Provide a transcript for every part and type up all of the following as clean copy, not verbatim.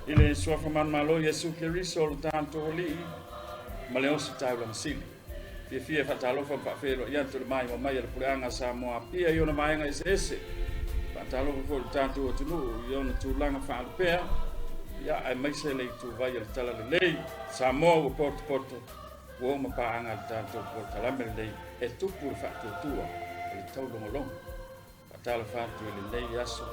I le Suafa Manumalo Iesu Keriso o lo tatou Alii ma le Ositaulaga Sili. Fiafia e faatalofa ma faafeiloai atu i le maimoa mai a le Puleaga a Samoa Apia i ona vaega eseese. Faatalofa foi i le tatou atunuu i ona tulaga faalupea, ia aemaise le ituvai o le Talalelei. Samoa ua potopoto, ua oo ma paaga le tatou polokalame lenei e tupu le faatuatua o le taulogologo. Faatalofa atu i lenei aso,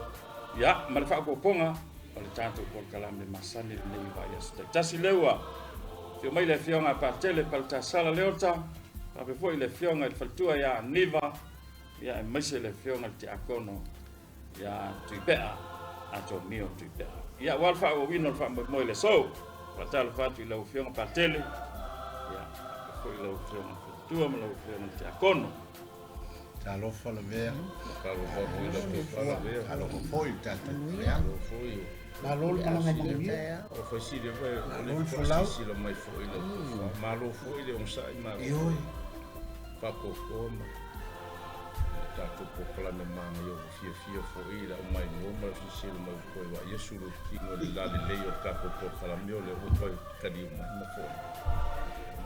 ia, ma le faaopoopoga o le tatou polokalame masani lenei vaiaso taitasi. Lea ua afio mai le Afioga a Patele Paletasala Leota, faapea foi le Afioga i le Faletua ia Aniva, ia aemaise le Afioga i le Tiakono ia Tuipea, Atonio Tuipea. Ia, aua le faaauauina o le faamoemoe i le aso. Faatalofa atu i lau Afioga Patele, ia, faapea foi lau Afioga i le Faletua ma lau Afioga i le Tiakono. Talofa Lavea. Talofa foi lau tofa Lavea. Talofa foi i le tatou puleaga. Malo foi. Malo le malaga manuia. O faisili foi o Malo le le folau. silasila mai foi lau tofa. Malo foi le onosai, malo Ioe. faatoatoa ma le tatou polokalame manaia ua fiafia foi i le aumai loa ma le silasila mai ua toe vaaia sulu tino i le lalelei o le tatou polokalame o lea ua toe taliu mai ma foi.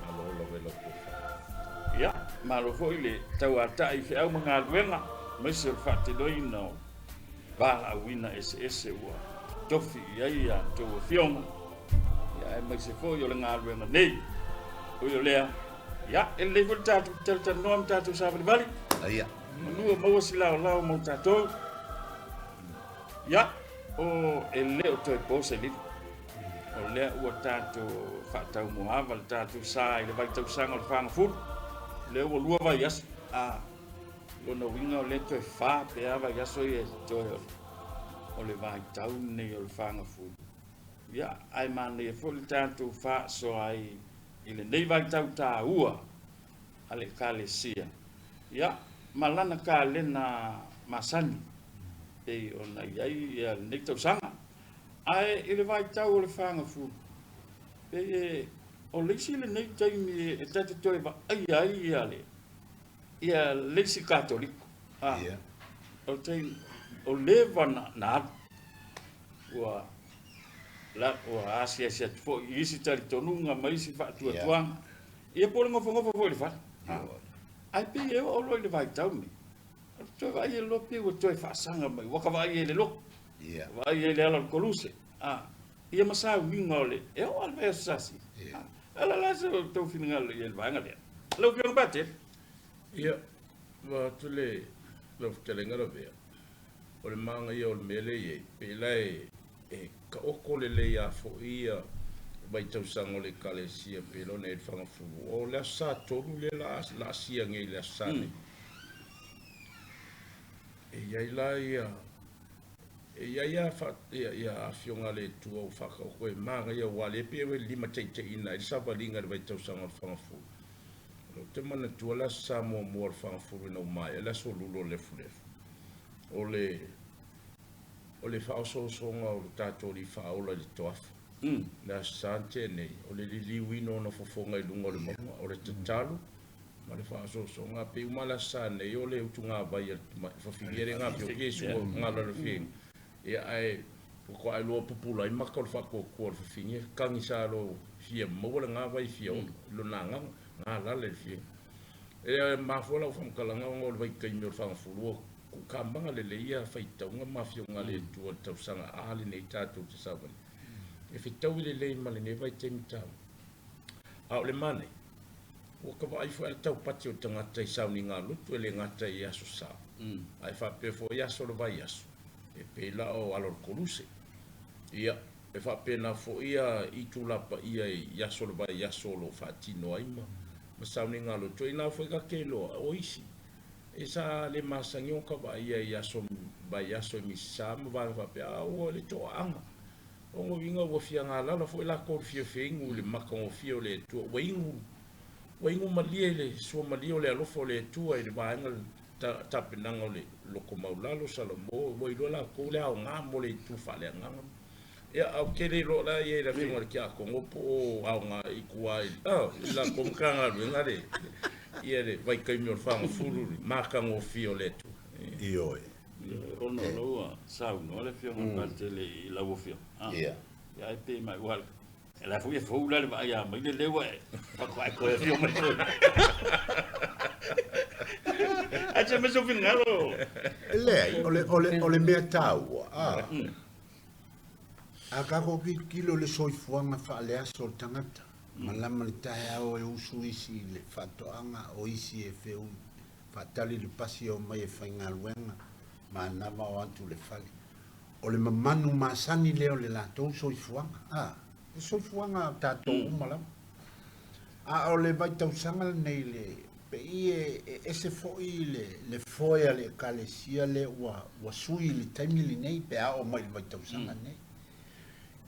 Malo lava i lau tofa. Ia, malo foi le tauatai i feau ma galuega, aemaise o le faatinoina o valaauina eseese ua tofi i ai a outou afioga, ia, aemaise foi o le galuega nei. Ui o lea, ia, e lelei foi le tatou talatalanoa ma tatou savalivali. Ia. Manu maua si laolao mo tatou. Ia, o e le o toe po se lilo. O lea ua tatou faataumuaava le tatou sa i le vaitausaga o le fagafulu. O lea ua 2 vaiaso. Lona uiga o lea toe 4 pe a vaiaso ia e toe o le vaitau lenei o le fagafulu. Ia, ae manaia foi le tatou faasoa ai i lenei vaitau taua a le Ekalesia, ia, ma lana kalena masani pei ona i ai ia lenei tausaga. Ae i le vaitau o le fagafulu, pei e o le isi lenei taimi e tatou toe vaaia ai ia le ia le isi Katoliko. Yeah. O le taimi o leva na alu ua la ua asiasi atu foi i isi talitonuga ma isi faatuatuaga. Ia po o le nofonofo foi i le fale. Ae pei e oo loa i le vaitau lenei, o le toe vaai loa pei ua toe faasaga mai, ua ka vaai ai i le lotu. Vaai ai i le ala o le koluse. Ia ma sauniga o le, e oo lava i le vaiaso sasi. O le a se tou finagalo i le vaega lea? Lau Afioga Patele. Ia, vaeatu le lau fetalaiga Lavea, o le manaia o le mea lea e i ai, pei la e taoto lelei lava foi ia vaitausaga o le Ekalesia pei la ona i ai le Fagafulu. O le Aso Sa 3 lea o le a asia nei i le Aso Sa nei. E i ai la ia e i ai lava ia afioga a le Atua ua faataoto e manaia aua o lea e pei e limataitaiina ai le savaliga i le vaitausaga o le Fagafulu. Ou te manatua le Aso Sa muamua o le Fagafulu ina ua maea le Aso Lulu o le Lefulefu. O le o le faaosoosoga o le tatou Alii Faaola i le toafa. Le Aso Sa na tea nei, o le liliuina o ona fofoga i luga o le mauga, o le tatalo ma le faaosoosoga. A pei uma le Aso Sa nei o le utugavai a le fafine lea na afio atu Iesu gala i le fiaiga, ia ae faatoa iloa pupula ai maka o le faatuatua o le fafine, tagisa loa fia maua le gavai fia ola i lona agaga, galala i le fiaiga. E mafua lau faamatalaga ona o le vaitaimi o le fagafulu ua Tuukamaga lelei ia faitauga ma afioga a le Atua i le tausaga A lenei tatou te savali. E fetaui lelei ma lenei vaitaimi taua. A o le manaia, ua ka vaai foi a le taupati o le tagata i sauniga lotu e le gata i aso Sa, ae faapea foi aso o le vaiaso, e pei la o alo o le Koluse. Ia, e faapena foi ia itula paia i aso o le vaiaso o lo o faatino ai ma sauniga lotu. E ina foi ka te iloa, o isi E sa le masani ona ka vaaia i aso vaiaso i Misisa ma vaega faapea, a ua le toaaga. O lona uiga ua fia galala foi latou i le fia feinu i le matagofie o le Atua. Ua inu, ua inu malie i le suamalie o le alofa o le Atua i le vaega tapenaga o le loto maulalo, Salamo, ua iloa latou le aoga mo le itu faaleagaga. Ia, ae ou te le iloa la i ai le Afioga i le Tiakono po o aoga i tua i la tou Matagaluega le, ia le vaitaimi o le fagafulu le matagofie o le Atua. Ioe. Ona o la ua saunoa le Afioga i le Patele i lau Afioga. Ia. Ia ai pe mai ua e la foi e fou la le vaai a mai le leua e faatoa e toe afio mai foi. Ae se mai sou finagalo. E leai, o le, o le, o le mea taua, a, a tatou tilotilo i le soifuaga faaleaso o le tagata, malama le taeao e usu isi i le faatoaga, o isi e feui faatali le pasi e omai e faigaluega, manava o atu i le fale. O le mamanu masani lea o le latou soifuaga, a, le soifuaga a tatou uma lava. A o le vaitausaga lenei le pei e, e ese foi le, le foe a le Ekalesia lea ua, ua sui i le taimi lenei pe a oo mai i le vaitausaga lenei.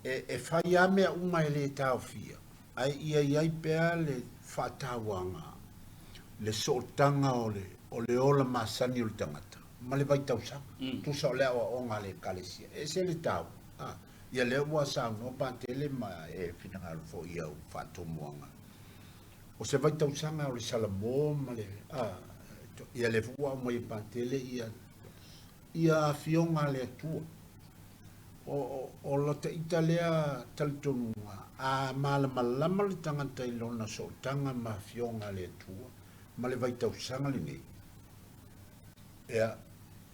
E, e fai lava mea uma e le taofia, ae ia i ai pea le faatauaga, le sootaga o le, o le ola masani o le tagata ma le vaitausaga, tusa o le aoaoga a le Ekalesia. E ese le taua, a, ia lea ua saunoa Patele ma e finagalo foi i au faatomuaga. O se vaitausaga o le Salamo ma le, a, ia lea foi ua aumai e Patele ia, ia afioga a le Atua. O, o, o lata ita lea talitonuga, a malamalama le tagata i lona sootaga ma afioga a le Atua ma le vaitausaga lenei, Ia,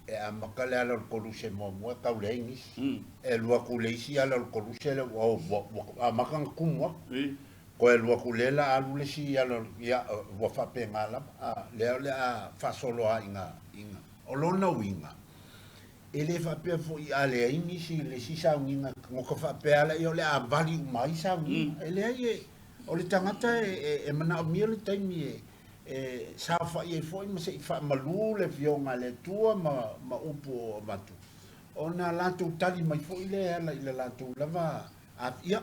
e amata le ala o le koluse muamua e tau leai nisi. E alu atu i le isi ala o le koluse lea ua, ua, ua amata ona tumu atu. Toe alu atu lea la alu le isi ala, ia, ua faapena lava. A, lea o le a faasolo lava i ga, i ga. O lona uiga, e le faapea foi a leai nisi i le isi sauniga, nota faapea lava ia o le a vali uma ai sauniga. E leai e, o le tagata e, e, e manaomia le taimi e, e saofai ai foi ma se i faamalu le Afioga a le Atua ma, ma upu o avatu, ona latou tali mai foi lea e ala i le latou lava ia,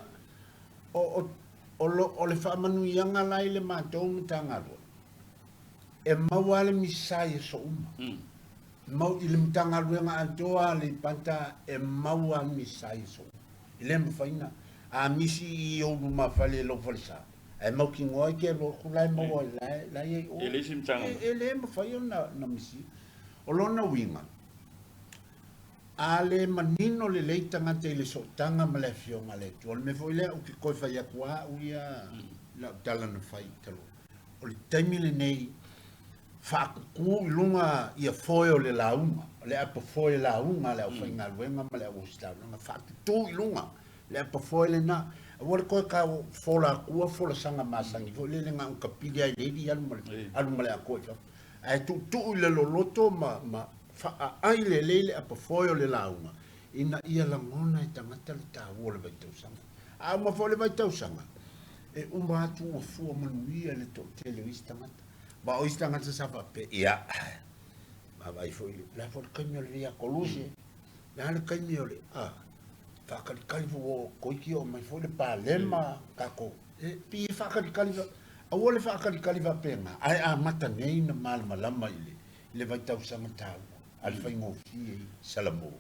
o, o, o, lo, o le faamanuiaga la i le matou Matagaluega, e maua lava le misa i aso uma. Mau i le Matagaluega atoa a Aleipata e maua lava le misa i aso uma. E le mafai na, a misi i ou lumafale i lou falesa, Ae mautinoa ai ke alu atu la e maua la e la e i ai o. E leai se matagaluega. E le mafai ona na misia. O lona uiga, a le manino lelei tagata i le sootaga ma le Afioga a le Atua, o le mea foi lea ou te toe fai atu lava au ia lau tala na fai talu ai, o le taimi lenei faatutu i luga ia foe o le lauga, o le apo foe lauga a le aufaigaluega ma le au ositaulaga, faatutu i luga Le apafoe lena. Aua le toe tau fola atua folasaga masani foi lele na o tapili lava i le ili alu ma le, alu ma le atoa i fafo. Ae tuutuu i le loloto ma, ma faaaai lelei le apafoe o le lauga ina ia lagona e tagata le taua o le vaitausaga. A uma foi le vaitausaga, e uma atu ua fua manuia le toatele o isi tagata. Ma o isi tagata sa faapea, ia, vaavaai foi, o le a foi le taimi o le Via Colusi, le a le taimi o le, a, faatalitali foi ua toeitiiti oo mai foi le palema tatou e pei e faatalitali aua le faatalitali faapena ae amata nei na malamalama i le i le vaitausaga taua a le faigofie i Salamo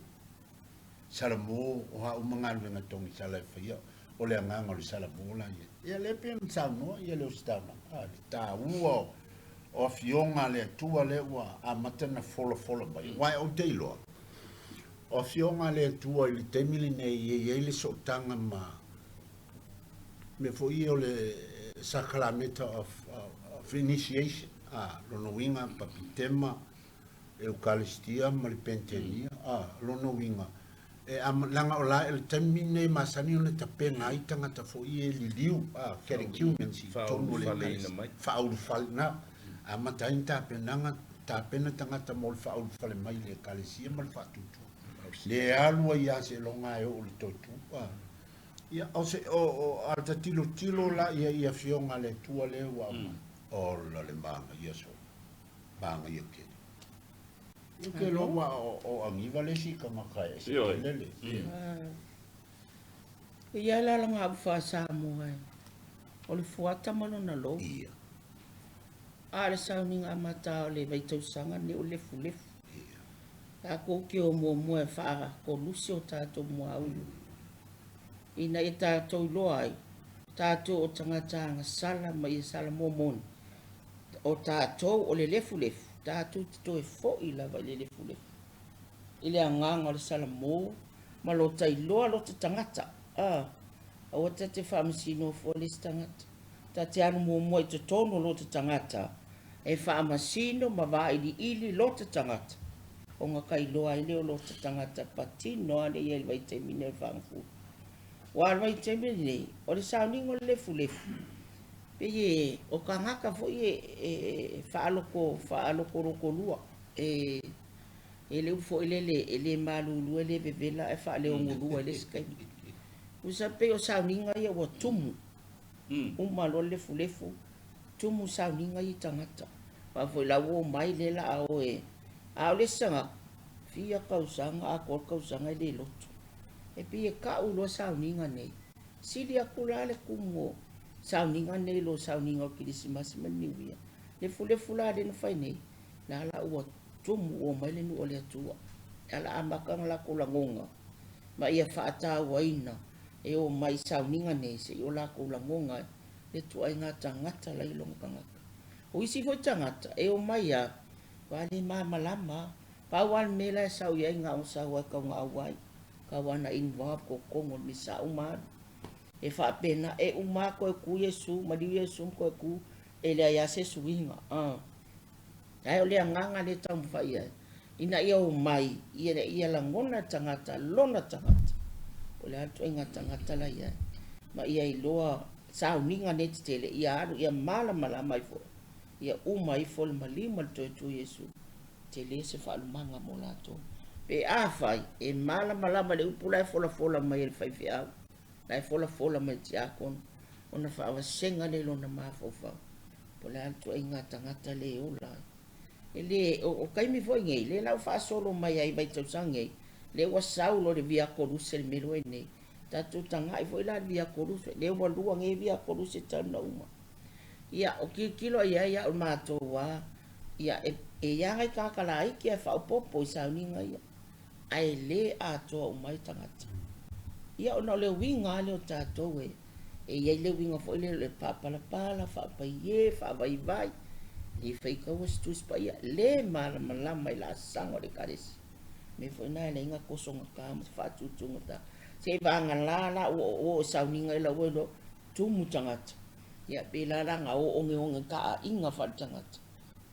Salamo o a uma galuega togisala e faia o le agaga o le Salamo la ia ia lea pei ona saunoa ia le ositaulaga a le taua o o afioga a le Atua lea ua amata na folafola mai aua ou te iloa O Afioga a le Atua i le taimi lenei e i ai le sootaga ma mea foi ia o le sakalameta of, of initiation, a, lona uiga papitema, Eukaristia ma le Pentenia, a, lona uiga, e a, leaga o la, le taimi lenei e masani ona tapena ai tagata foi ia e liliu, a, catechumens i totonu o le Ekalesia, faaulufale, na, amata ai ni tapenaga tapena tagata mo le faaulufale mai i le Ekalesia ma le faatuatua. Le alu ai lava seiloga e oo i le toetu. Ia, o se, o, o, a ta tilotilo la ia i Afioga a le Atua lea ua aumai, ola le manaia soo, manaia tele. Ou te iloa ua o, o Aniva le isi tagata e ese tele le. E i ai la laga upu faa-Samoa e, o le fuata ma lona lou. Ia. A o le sauniga amata o le vaitausaga lenei o le lefulefu. Tatou te o muamua e faakolusi o tatou muaulu ina ia tatou iloa ai tatou o tagata agasala ma ia salamo moni o tatou o le lefulefu, tatou te toe foi lava i le lefulefu i le agaga o le salamo ma lota iloa lota tagata. A. Aua ta te faamasinoa fua le isi tagata. Ta te alu muamua i totonu o lota tagata e faamasino ma vailiili lota tagata, ona ka iloa ai lea o lota tagata patino lava lea e i ai i le vaitaimi lenei o le fagafulu. Aua o le vaitaimi lenei, o le sauniga o le lefulefu, pei e, o tagata foi e faaloko, faalokolokolua, e E le upu foi lele, e le malulu e le vevela ae faaleogolua i le isi taimi. Tusa pei o sauniga ia ua tumu, uma loa le lefulefu, tumu sauniga ia i tagata. Aua foi la ua omai lea la a o e, a o le isi tagata, fia tausaga atoa le tausaga e le loto. E pei e tau loa sauniga nei, sili atu la le tumu o sauniga nei i lo sauniga o le Kerisimasi ma le Niuia. Lefulefu la lea na fai nei, la la ua tumu ua omai le nuu o le Atua. E ala amata ona latou lagona ma ia faatauaina e omai i sauniga nei se i o latou lagona ai le ituaiga tagata la i lona tagata. O isi foi tagata e omai a ua le malamalama a. Pau a le mea la e sau i ai na o sau a e taunaau ai, tau a na involve totonu o le misa uma alu. E faapena, e uma a toe tu Iesu, maliu Iesu ma toe tu, e leai a se suiga. Ae o le agaga lea e taumafai ai, ina ia omai, ina ia lagona le tagata, lona tagata, po o le a le ituaiga tagata la e i ai, ma ia iloa sauniga nei tetele, ia alu, ia malamalama ai foi, ia uma ifo le maliu ma le toe tu o Iesu, tele se faalumaga mo latou. Pe afai e malamalama i le upu la e folafola mai e le faifeau, la e folafola mai e le tiakono, ona faavasega lea i lona mafaufau. Po o le a le ituaiga tagata lea e ola ai. E le, o, o taimi foi nei, lea la ua faasolo mai ai i vaitausaga nei, lea ua sau loa le Via Koluse i le mea lea nei. Tatou tagai foi la i le Via Koluse, lea ua lua nei Via Koluse talu na uma. Ia, o tilotilo i ai au i matou a, ia, e, e i ai nai tagata laiti ae faaopoopo i sauniga ia. Ae le atoa uma ai tagata. Ia, ona o le uiga lava lea o tatou e, E i ai le uiga foi lea o le faapalapala, faapaiē, faavaivai, le faitaua se Tusi Paia, le malamalama i laasaga o le Ekalesia. O le mea foi lena e ala ai ona tosogata ma faatutugata. Seiavagana la ua oo i sauniga ila ua iloa tumu tagata, ia pēlā la na o ogeoge taaiga faaletagata,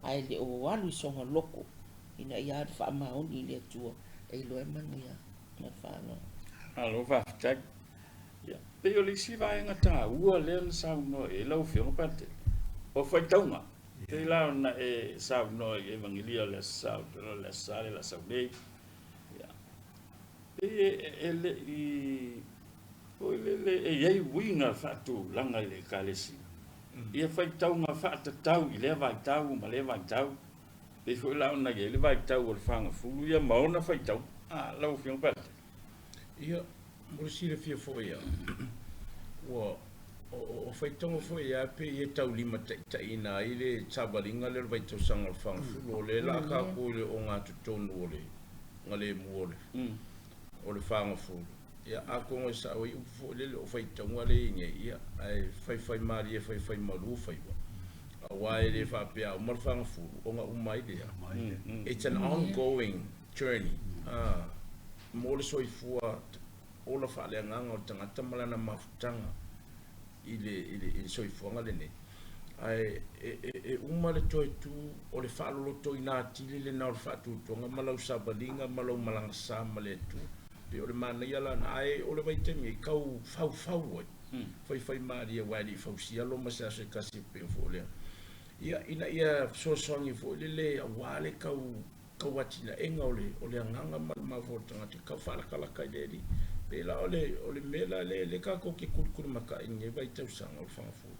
ae le o alu i sona loto ina ia alu faamaoni i le Atua e iloa ai manuia. Ma le faaaloalo. Malo faafetai. Ia, pei o le isi vaega taua lea na saunoa i ai lau Afioga Patele, o faitauga. Pei la ona e saunoa i Evagelia o le Aso Sa, ou te iloa o le Aso Sa lea o le a sau nei. Ia, pei e le i foi lele e i ai uiga faatulaga i le Ekalesia. Ia faitauga faatatau i lea vaitau ma lea vaitau. Pei foi la ona i ai le vaitau o le fagafulu ia ma ona faitauga. A, lau Afioga Patele. Ia, Mo le silafia foi ia, ua o faitauga foi ia pei e tau limataitaiina ai le savaliga lea o le vaitausaga o le fagafulu, o lea la tatou i le ogatotonu o le galemu o le o le fagafulu. Ia atonu e sao ai upu foi lele o faitauga lea i nei, ia ae faifai malie faifai malu faiva, aua e le faapea a uma le fagafulu ona uma ai lea. It's an ongoing journey, mo le soifua ola faaleagaga o le tagata ma lana mafutaga i le, i le, i le soifuaga lenei. Ae e, e, e uma le toe tu o le faalolotoina atili lena o le faatuatuaga ma lau savaliga ma lau malagasā ma le Atua. Pei o le manaia lana, ae o le vaitaimi e tau faufau ai, faifaimalie aua e le i fausia Roma se aso e tasi e pei foi o lea. Ia, ina ia fesoasoani foi lele aua le tau tau atinaega o le o le agaga ma le mafaufau o le tagata e tau faalakalaka i le Alii. Pei la o le o le mea la lea lea tatou te kulikulimatai i lenei vaitausaga o le fagafulu,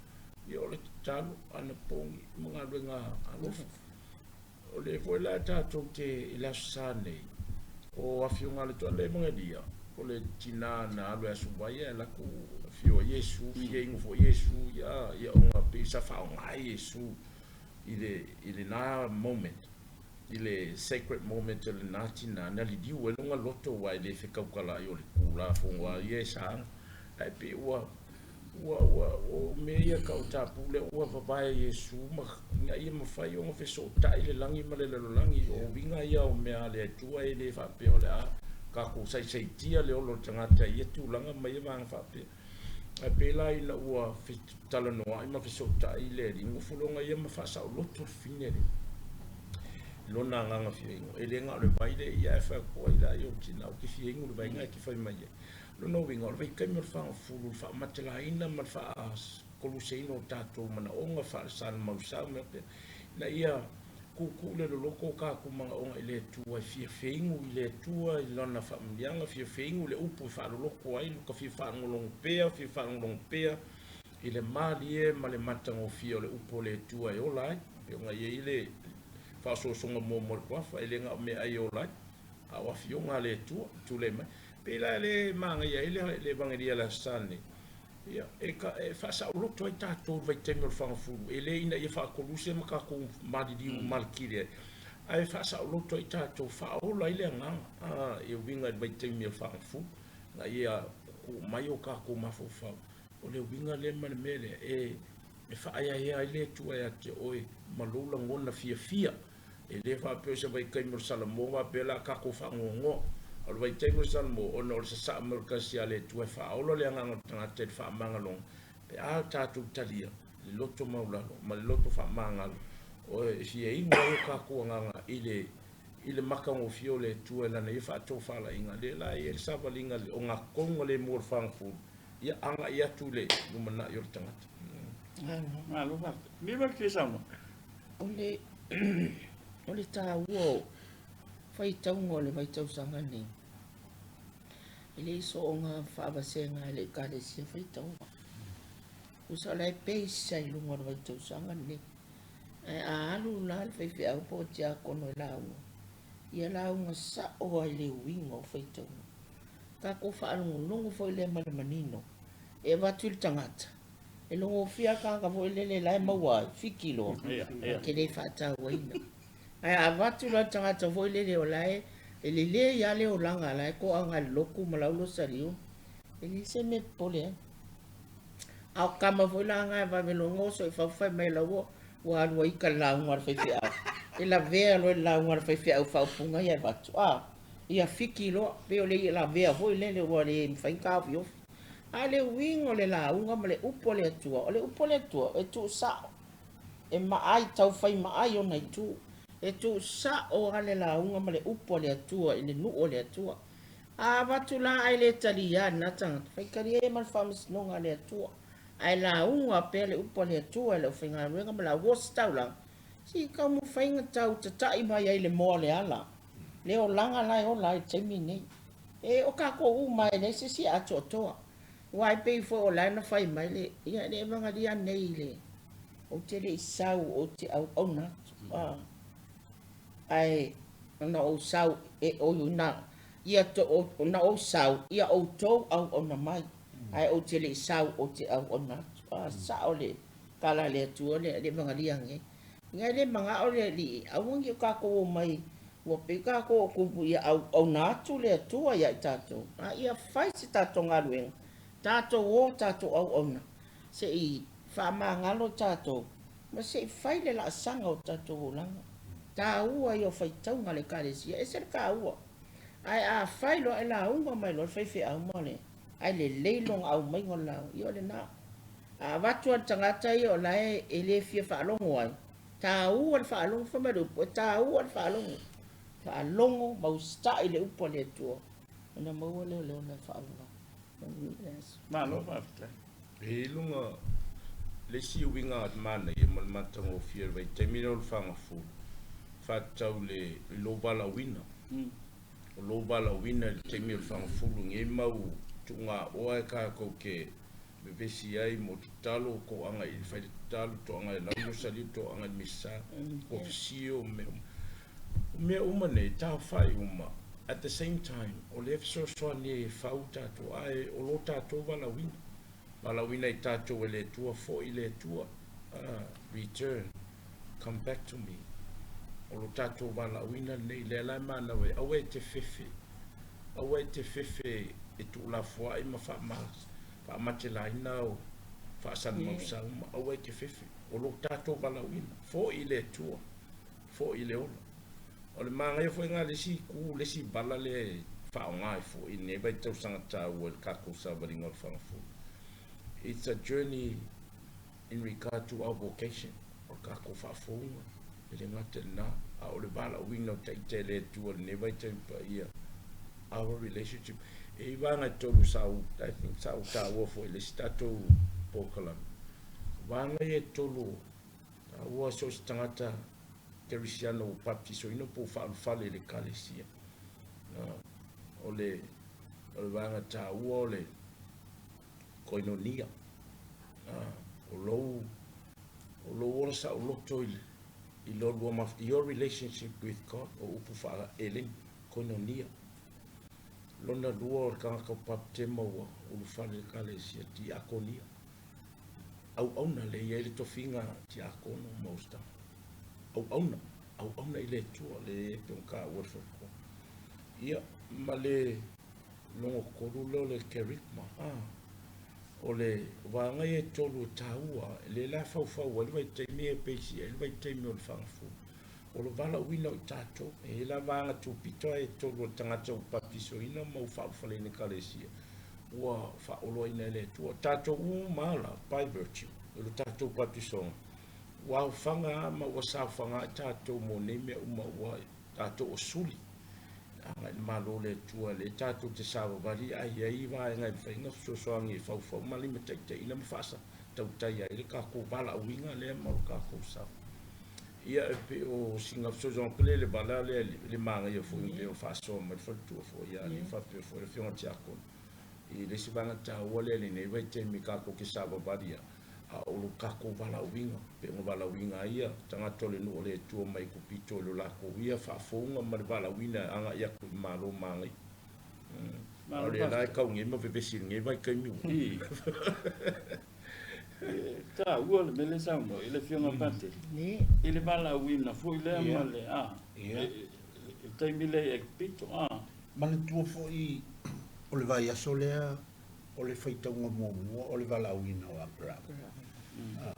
ia o le tatalo, anapogi ma galuega alofa. O lea foi la tatou te i le Aso Sa nei, o Afioga a le Toa le Evagelia, o le tina na alu e Aso Vai ae alu atu afio ai Iesu, fia inu foi Iesu, ia ia ona pei sa faaaoga ai Iesu i le i lena moment. I le sacred moment o lena tina na liliu ai lona loto aua e le fekaukala'i o le Tulafono a ia e sa ae pei ua ua ua o mea ia tau tapu lea ua vavae Iesu ma ina ia mafai ona fesootai le lagi ma le lalolagi o uiga ia o mea a le Atua e le faapea o le a tatou saisaitia le ola o le tagata i ia tulaga ma ia vaega faapea. Ae pei la ina ua fetalanoa'i ma fesoota'i le Alii, nofo loa ia ma faasaoloto le fafine lea i lona agaga fia inu. E le na o le vai lea ia ae fai atu ai la ia o le tina, ou te fia inu i le vai lena e te fai mai ai. Lona uiga o le vaitaimi o le fagafulu, le faamatalaina ma le faakoluseina o tatou manaoga faalesalamausau ma mea faapena, ina ia tuutuu le loloto o tatou manaoga i le Atua e fia feinu i le Atua i Lana faamanuiaga, fia feinu i le upu e faaloloto ai, ka fia faalogologo pea, fia faalogologo pea i le malie ma le matagofie o le upu o le Atua e ola ai. E pei ona i ai le faaosoosoga muamua a le Toafa, e le na o meaai e ola ai, a o afioga a le Atua e tulai mai. Pei la e le manaia ai le Evagelia i le Aso Sa lenei, ia, e, e faasaoloto ai tatou i le vaitaimi o le fagafulu, e le ina ia faakoluse ma tatou maliliu maletile ai, ae faasaoloto ai tatou, faaola ai le agaga e uiga i le vaitaimi o le fagafulu, ina ia tuu mai o tatou mafaufau. O le uiga lea ma le mea lea e faaeaea ai le Atua ia te oe ma lou lagona fiafia. E le faapea o se vaitaimi o le Salamo faapea o le a tatou faanoanoa. O le vaitaimi o le Salamo, ona o le sasaa mai o le tasi a le Atua e faaola le agaga o le tagata i le faamagaloga, pe a tatou talia le loto maulalo ma le loto faamagalo, e fia inu ai o tatou agaga i le matagofie o le Atua i Lana ia faatofalaiga. Lea la e i ai le savaliga o ogatogalemu o le fagafulu, ia agai atu i le lumanai o le tagata. Malo faafetai. Niva te fia saunoa. O le taua o faitauga o le vaitausaga nei, e le i soona faavasega e le Ekalesia faitauga. Tusa o la e peisa i luga o le vaitausaga lenei. Ae a alu la le faifeau po o tiakono e lauga, ia lauga sa'o ai le uiga o faitauga. Tatou faalogologo foi lea ma le manino e avatu i le tagata. E logofia le tagata foi lele la e maua ai, fiki loa, te le faatauaina. Ae a avatu la le tagata foi lele o la e lelei lava le olaga la e toaga i le lotu ma lau losaliu, e leai se mea e popole ai. A o tama foi la na e vave loa ona oso i fafo fai mai la ua alu ai ita i le lauga a le faifeau. E lavea loa i le lauga a le faifeau faaupuga ia e avatu. Ia fiki loa, pei o le ia lavea foi lele ua le mafai ona taofiofi. A le uiga o le lauga ma le upu a le Atua, o le upu a le Atua e tuusao, e maai taufai maai ona itu. E tuusao lava le lauga ma le upu a le Atua i le nuu o le Atua. A avatu la ae le talia lena tagata, faitalia ia ma le faamasinoga a le Atua. Ae lauga pea le upu a le Atua i le aufaigaluega ma le auositaulaga, se i taumafai ona tau tata'i mai ai le moa o le ala. Le olaga la e ola ai i le taimi lenei. E o tatou uma e leai se isi e atoatoa. Aua e pei foi o la e na fai mai le, ia le Evagalia nei le, ou te le i sau ou te auauna atu. Ae na ou sau e oi na ia to na ou sau ia outou auauna mai. Ae ou te le i sau ou te auauna atu. Sa'o le tala a le Atua le Evagalia nei. Ia e le mana'o le Alii, aua ne i o tatou omai ua pei tatou o tupu ia auauna atu le Atua ia i tatou. A ia fai se tatou galuega, tatou o tatou auauna, se i faamagalo tatou, ma se i fai le laasaga o tatou olaga. Taua ia o faitauga a le Ekalesia, e ese le taua. Ae a fai loa e lauga mai loa le faifeau ma le, ae lelei lona aumaiga o le lauga, ia o lena. A avatu lava i le tagata ia o la e le fia faalogo ai, taua le faalogo, fai mai le upu, e taua le faalogo. Faalogo ma usitai le upu a le Atua, ona maua lea o le ola e faaauau. Manuia le aso. Malo faafetai. E i luga le isi uiga manaia ma le matagofie o le vaitaimi lea o le fagafulu, faatatau i lou valaauina. O lou valaauina i le taimi o le fagafulu nei mau tuugaoa e tatou te vevesi ai mo tatalo, toaga i le fai le tatalo, toaga i lau losaliu, toaga i le misa, ofisio, mea uma. O mea uma nei, taofai uma, at the same time, o lea fesoasoani e fau tatou, ae o lo tatou valaauina. Valaauina i tatou e le Atua foi le Atua. Return, come back to me. O lo tatou valaauina lenei, lea la e manau ai, aua e te fefe, aua e te fefe e tuulafoai ma faamatelaina o faasalamausa uma, aua e te fefe. O lo tatou valaauina, foi le Atua, foi le ola. O le manaia foi ngā le isi ku, le isi vala le faaaoga ai foi i lenei vaitausaga taua i le tatou savaliga o le fagafulu. It's a journey in regard to our vocation, o le tatou faafouga, e le gata i lena, a o le valaauina o Taitai a le Atua i lenei vaitaimi paia, our relationship. E i ai vaega e tolu sa ou, I think sa ou taua foi i le isi tatou polokalame. O vaega ia e tolu, taua so o se tagata kerisiano ua baptisoina po ua faaulufale i le Ekalesia. O le, o le vaega taua o le koinonia. O lou, o lou ola saoloto i, i lo lua maf, your relationship with God, o upu faa-Eleni, koinonia. Lona lua o le tagata o baptema ua ulufale i le Ekalesia, diakonia. Auauna lea e i ai le tofiga tiakono ma ositaga. Auauna, auauna i le Atua, lea e pei ona taua e le faletua. Ia, ma le lona tolu lea o le kerygma, a, o le vaega ia e tolu e taua, lea la e faufau ai le vaitaimi e peisi ai le vaitaimi o le fagafulu. O le valaauina o i tatou, e i ai la vaega tupito e tolu o le tagata ua baptisoina ma ua faaulufaleina i Ekalesia, ua faaoloaina e le Atua. O tatou uma lava la, by virtue o le tatou baptisoga, ua aofaga lava ma ua saofaga ai tatou mo nei mea uma ua tatou o suli agai i le Malo o le Atua, lea tatou te savavali ae i ai vaega e mafai ona fesoasoani e faufau ma limataitaiina ma faatautai ai le tatou valaauina lea ma lo tatou sao. Ia e pei o sina fesoasoani atu lea i le vala lea i le manaia foi pei ona faasoa mai le faletua foi ia alii faapea foi le afioga tiakono i le isi vaega taua lea i lenei vaitaimi tatou te savavali ai a o lo tatou valaauina pei ona valaauina ai ia tagata o le nuu o le Atua mai Ekupito i lo latou ia faafouga ma le valaauina e agai atu i Malo manaia. A o lea la e tau nei ma vevesi i lenei vaitaimi ua. E taua le mea lea e saunoa i le Afioga Patele, i le valaauina foi lea ma le, a, le taimi lea i Ekipito, a. Manatua foi o le vaiaso lea o le faitauga muamua o le valaauina o Aperama, a,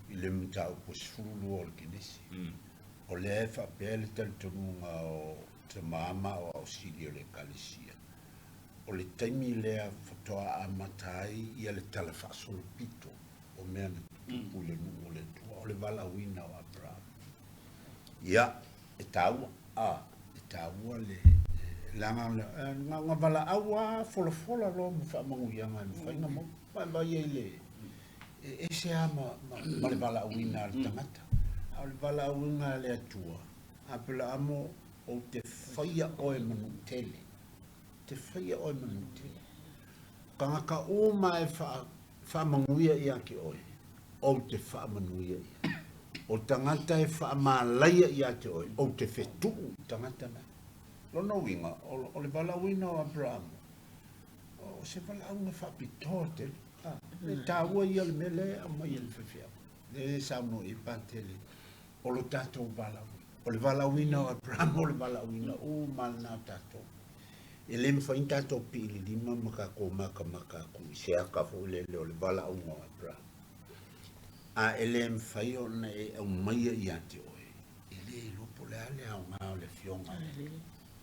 i le mataupu e 12 o le Kenesi. O lea e faapea le talitonuga o tama ma aoao sili o le Ekalesia, O le taimi lea faatoa amata ai ia le tala faasolopito o mea na tutupu i le nuu o le Atua, o le valaauina o Aperama. Ia, e taua, a, e taua le, leaga na ona valaau lava folafola loa ma faamanuiaga e mafai ona maua. Ma e vaai ai le, e ese lava ma, ma, ma le valaauina a le tagata. A o le valaauina a le Atua, Aperamo, ou te faia oe ma nuu tele. Te faia oe ma nuu tele. Tagata uma e faamanuia ia te oe, ou te faamanuia ia. O tagata e faamalaia ia te oe, ou te fetuu i tagata na. Lona uiga, o le valaauina o Aperamo, o se valaauga faapitoa tele. E taua ia le mea lea e aumai e le faifeau. Lea e saunoa i ai Patele, o lo tatou valaauina. O le valaauina o Aperamo, o le valaauina uma lena o tatou. E le mafai ona tatou pii i le lima ma tatou matamata atu i se ata foi lele o le valaauga o Aperamo. A e le mafai ona e aumaia ia te oe, e le iloa po o le a le aoga o le Afioga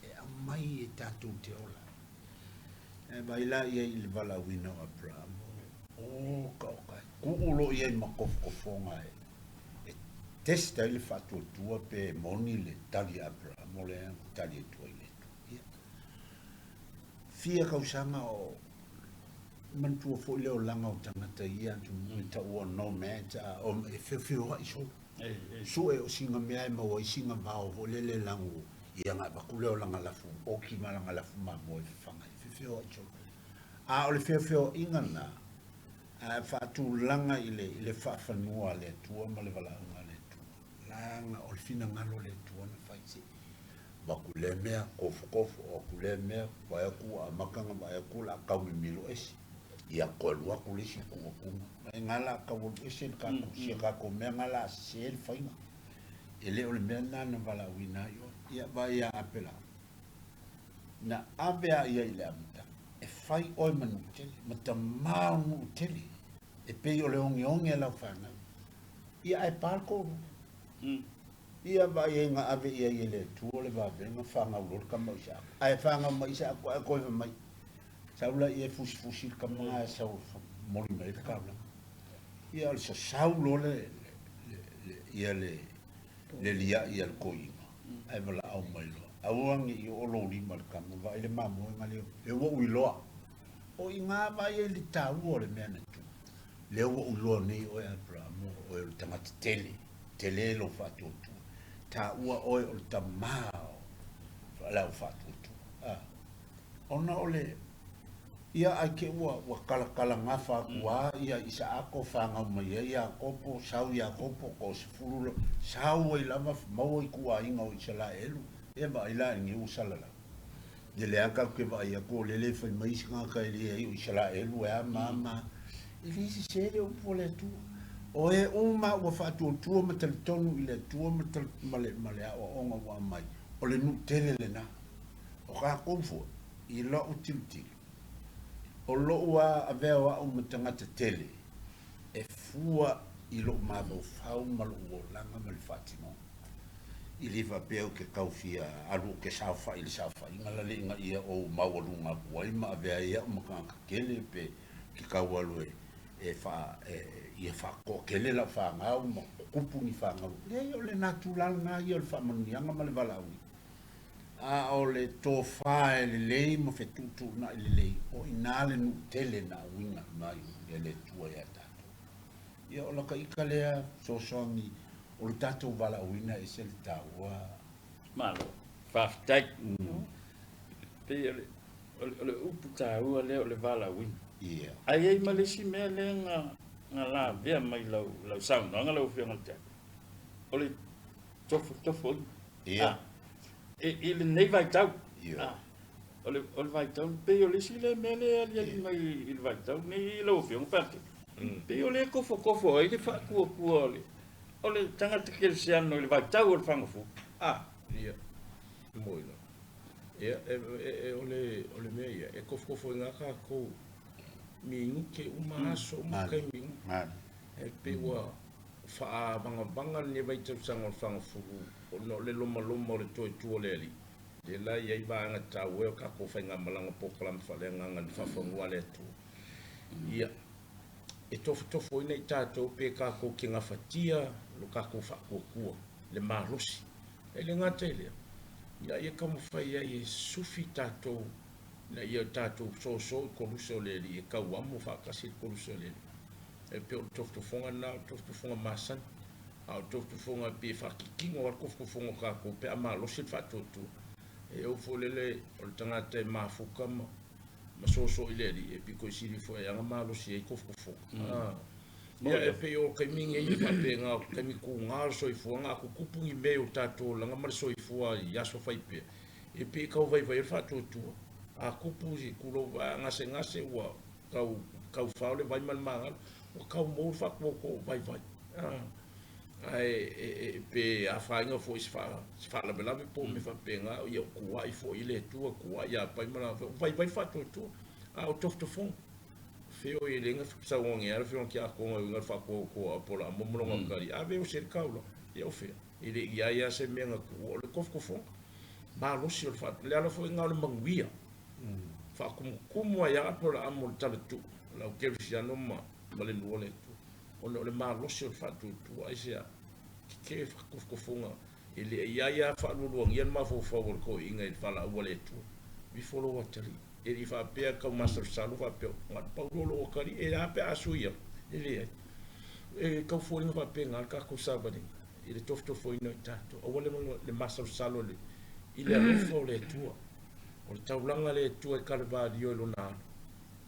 e aumai e tatou te ola. E vaai la i ai i le valaauina o Aperamo, oka oka e tuu loa i ai ma tofotofoga e e test ai le faatuatua pe moni le tali a Aperamo lea na tali atu ai le Atua. Ia. Fia tausaga o manatua foi le olaga o tagata i ia atunuu e taua nomads a o e feofeoai solo. Sue o sina mea e maua ai sina vao foi lele lagu ia ona avatu lea o lana lafu oki ma lana lafu mamoe e fafaga ai. Feofeoai solo. A o le feofeoaiga lena, Ae faatulaga i le, i le faafanua a le Atua ma le valaauga a le Atua. Leaga o le finagalo o le Atua na fai se avatu lea mea, tofotofo, o atu lea mea, vaai atu ua amata ona vaai atu o le a tau mimilo ese. Ia toe alu atu le isi tuu atuga. Mai nga la tau alu ese le tatou, si a tatou mea nga la sese le faiga. E le o le mea lena na valaauina ai oe. Ia vaai ia Apela. Na ave a ia i le amataga, e fai oe ma nuu tele, ma tamā o nuu tele, e pei o le ogeoge a lau fanau. Ia ae pa le toalua. Ia vaai ai na ave i ai e le Atua le vavega, fanau loa le tama o Isaako. Ae fanau mai Isaako ae toe fai mai, sau laia e fusifusi le tama ae sau momoli mai ai le taulaga. Ia o le sasau loa le, le, le, ia le, le lia'i a le toeaina, ae valaau mai loa, Aua ne i oo lou lima i le tama, vaai le mamoega lea, lea ua ou iloa. O i ina vaai ai le taua o le mea na tupu. Lea ua ou iloa nei oe Aperahama o oe o le tagata tele, tele lou faatuatua. Taua oe o le tamā o le au faatuatua. A, ona o le, ia ai te ua, ua talatalagafa atu lava ia Isaako fanau mai ai Iakopo, sau Iakopo, toasefulu lo, sau ai lava maua ituaiga o Isalaelu, ia vaai la i lenei ua salalau. Ia lea tatou te vaai atu o lele e fai mai isi tagata e leai o Isalaelu e a ma a ma a. E le sese le upu a le Atua. O e uma ua faatuatua ma talitonu i le Atua ma, ma, le, ma le aoaoga ua aumai, o le nuu tele lena. O tatou foi, i lou tilotilo, o lou a avea o au ma tagata tele, e fua i lou mafaufau ma lou olaga ma le faatinoga. I le faapea ou te tau fia alu ou te saofai i le saofaiga la le ina ia ou maualuga atu ai ma avea ai au ma tagata tele pe te tau alu e e faa e ia faatoatele lau fanau ma tutupu ni fanau. Leai, o lena tulaga lena ia o le faamanuiaga ma le valaauina. A o le tofa e lelei ma fetuutuunai lelei, o i ina le nuu tele na auina mai e le Atua ia tatou. Ia o laka ika lea fesoasoani o le tatou valaauina e ese le taua. Malo, faafetai. Pei o le, o le upu taua lea o le valaauina. Ia. Ae i ai ma le isi mea lea na, na lavea mai lau, lau saunoaga lau Afioga i le Tiakono, o le tofotofoina. Ia. E, i lenei vaitau. Ia. O le, o le vaitau, pei o le isi lea mea lea e aliali mai i le vaitau nei lau Afioga Patrick. Pei o lea e kofokofo ai le faatuatua o le, o le tagata kerisiano i le vaitau o le fagafulu. Ia, moi lava. Ia, e, e, e, o le, o le mea ia, e kofokofo ai ngā kākou minute uma, aso uma, taimi uma. E pei ua faaavagavaga lenei vaitausaga o le fagafulu ona o le lomaloma o le toe tu o le Alii, lea la e i ai vaega taua o tatou faigamalaga polokalame faaleagaga i le faafanua a le Atua. Ia, e tofotofoina i tatou pe tatou te gafatia lo tatou faatuatua, le malosi. E le gata i lea, ina ia taumafai ai e sufi tatou ina ia tatou soso i koluse o le Alii e tauamo faatasi i le koluse o le Alii. E pei o le tofotofoga lena o le tofotofoga masani, a o le tofotofoga e pei e faakikino lava le tofotofoga o tatou pe a malosi le faatuatua. E ou foi lele o le tagata e mafuta ma ma soso i le Alii e pito i sili foi e aga malosi ai tofotofoga. Ia e pei o taimi nei e faapena o taimi tuga o le soifuaga a tutupu ni mea i o tatou olaga ma le soifua i aso fai pea, e pei e tau vaivai ai le faatuatua. A tupu i tulou gasegase ua tau tau fao le vai ma le magalo, ua tau mou le faatuatua o vaivai. Ae e, pe afaina foi i se faalavelave po o mea faapena, ia kua'i foi i le Atua, kua'i ia pai ma latou, vaivai le faatuatua. A o tofotofoga, feo i le saunoa nei a le Afioga Tiakono e uiga i le faatuatua a Apolaamo ma lona tali, ave o se taula, ia o fea? E le i ai lava se mea na tuua, o le tofotofoga, malosi o le faatuatua. Le ala foi lena o le manuia. Faatumutumu ai lava Apolaamo i le talatuu, lau kerisiano ma le nuu o le Atua, ona o le malosi o le faatuatua. Aisea? Tetee tofotofoga, e le i ai lava faalualuagia le mafaufau o le toeaina i le valaau a le Atua. Ifo lou atalii. E le i faapea tau masalosalo faapea, na o le pau loa o lou atalii, e a pe a sui atu? E leai. E tau foliga faapena le tatou savaliga i le tofotofoina o i tatou. Aua le masalosalo i le alofa o le Atua. O le taulaga a le Atua i Kalevalio i lona alo,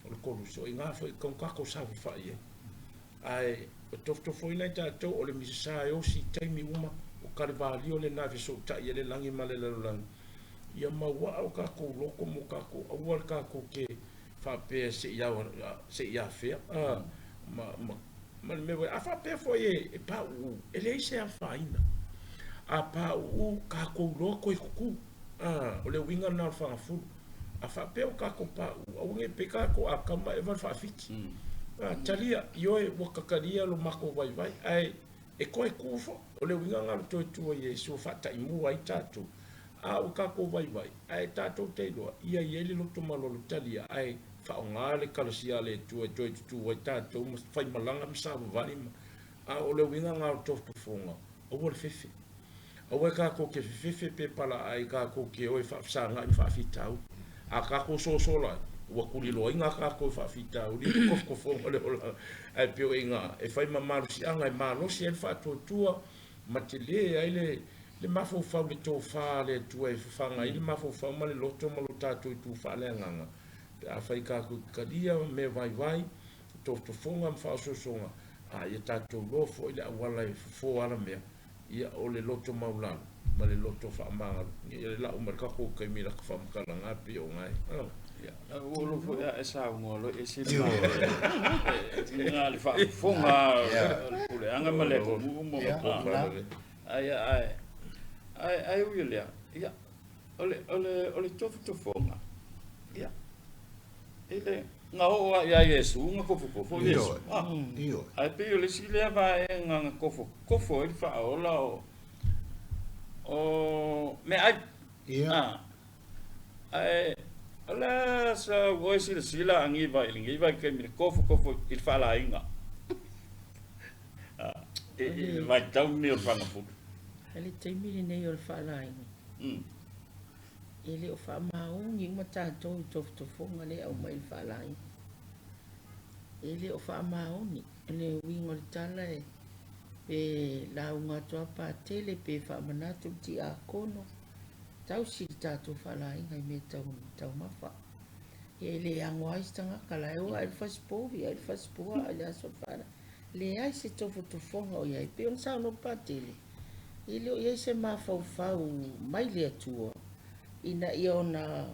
o le Koluso, i ina foi e tau tatou saofafai ai. Ae o tofotofoina i tatou, o le misasa e osi i taimi uma, o Kalevalio lena e fesootai ai le lagi ma le lalolagi, ia mauaa o tatou loto ma o tatou aua le tatou te faapea se i afea, ma, ma le mea foi, a faapea foi e pauu, e leai se afaina. A pauu, tatou loa toe tutu. O le uiga lena o le fagafulu. A faapea o tatou pauu, aua ne i pei tatou a kama eva le faafiti. Talia, ioe, ua tatalia lo matou vaivai, ae e toe tu foi. O le uiga lena o le toe tu o Iesu e faataimua ai tatou. A o tatou vaivai, ae tatou te iloa, ia i ai le loto malolo, talia, ae faaaoga le Ekalesia a le Atua e toe tutū ai tatou ma faimalaga ma savavali ma, a o le uiga lena o le tofotofoga, aua le fefe. Aua e tatou te fefefe pe palaai tatou te o e faafesagai ma faafitauli. A tatou sosola ai, ua tuliloaina tatou e faafitauli i le tofotofoga o le olaga. Ae pei o i ina e fai ma malosiaga e malosi ai le faatuatua ma tele ai le le mafaufau i le tofa a le Atua e fafaga ai le mafaufau ma le loto ma lo tatou itu faaleagaga pe afai tatou te talia mea vaivai, tofotofoga ma faaosoosoga, a ia tatou iloa foi le auala e fofo alamea, ia o le loto maulalo ma le loto faamagalo. Ia le lau mai le tatou taimi i lata faamatalaga pei o gae. Ia, ua ou foi a e saunoa loa e ese le manaia. Le faafofoga o le puleaga ma le atunuu ma ai ai ai ai ui lea. Ia, o le tofotofoga. Ia, i le na oo lava ia Iesu na kofokofo Iesu. Ioe. Ae pei o le isi lea vaega na kofokofo ai le faaola o meaai. Ia. Ae o le a sa ua e silasila Aniva i lenei vaitaimi i le kofokofo i le faalaina i le vaitau lenei o le fagafulu? I le taimi lenei o le faalaina, e le o faamaoni uma tatou i tofotofoga lea e aumai i le faalaina. E le o faamaoni. O le uiga o le tala e pe lauga atu lava Patele pe faamanatu le tiakono, tausi le tatou faalaina i mea tau taumafa. Ia e le ago ai se tagata, la e o ae i le fasipovi, ae i le fasipuaa i le aso o le faalaina. Leai se tofotofoga o i ai. Pei ona saunoa Patele, e le o i ai se mafaufau mai le Atua ina ia ona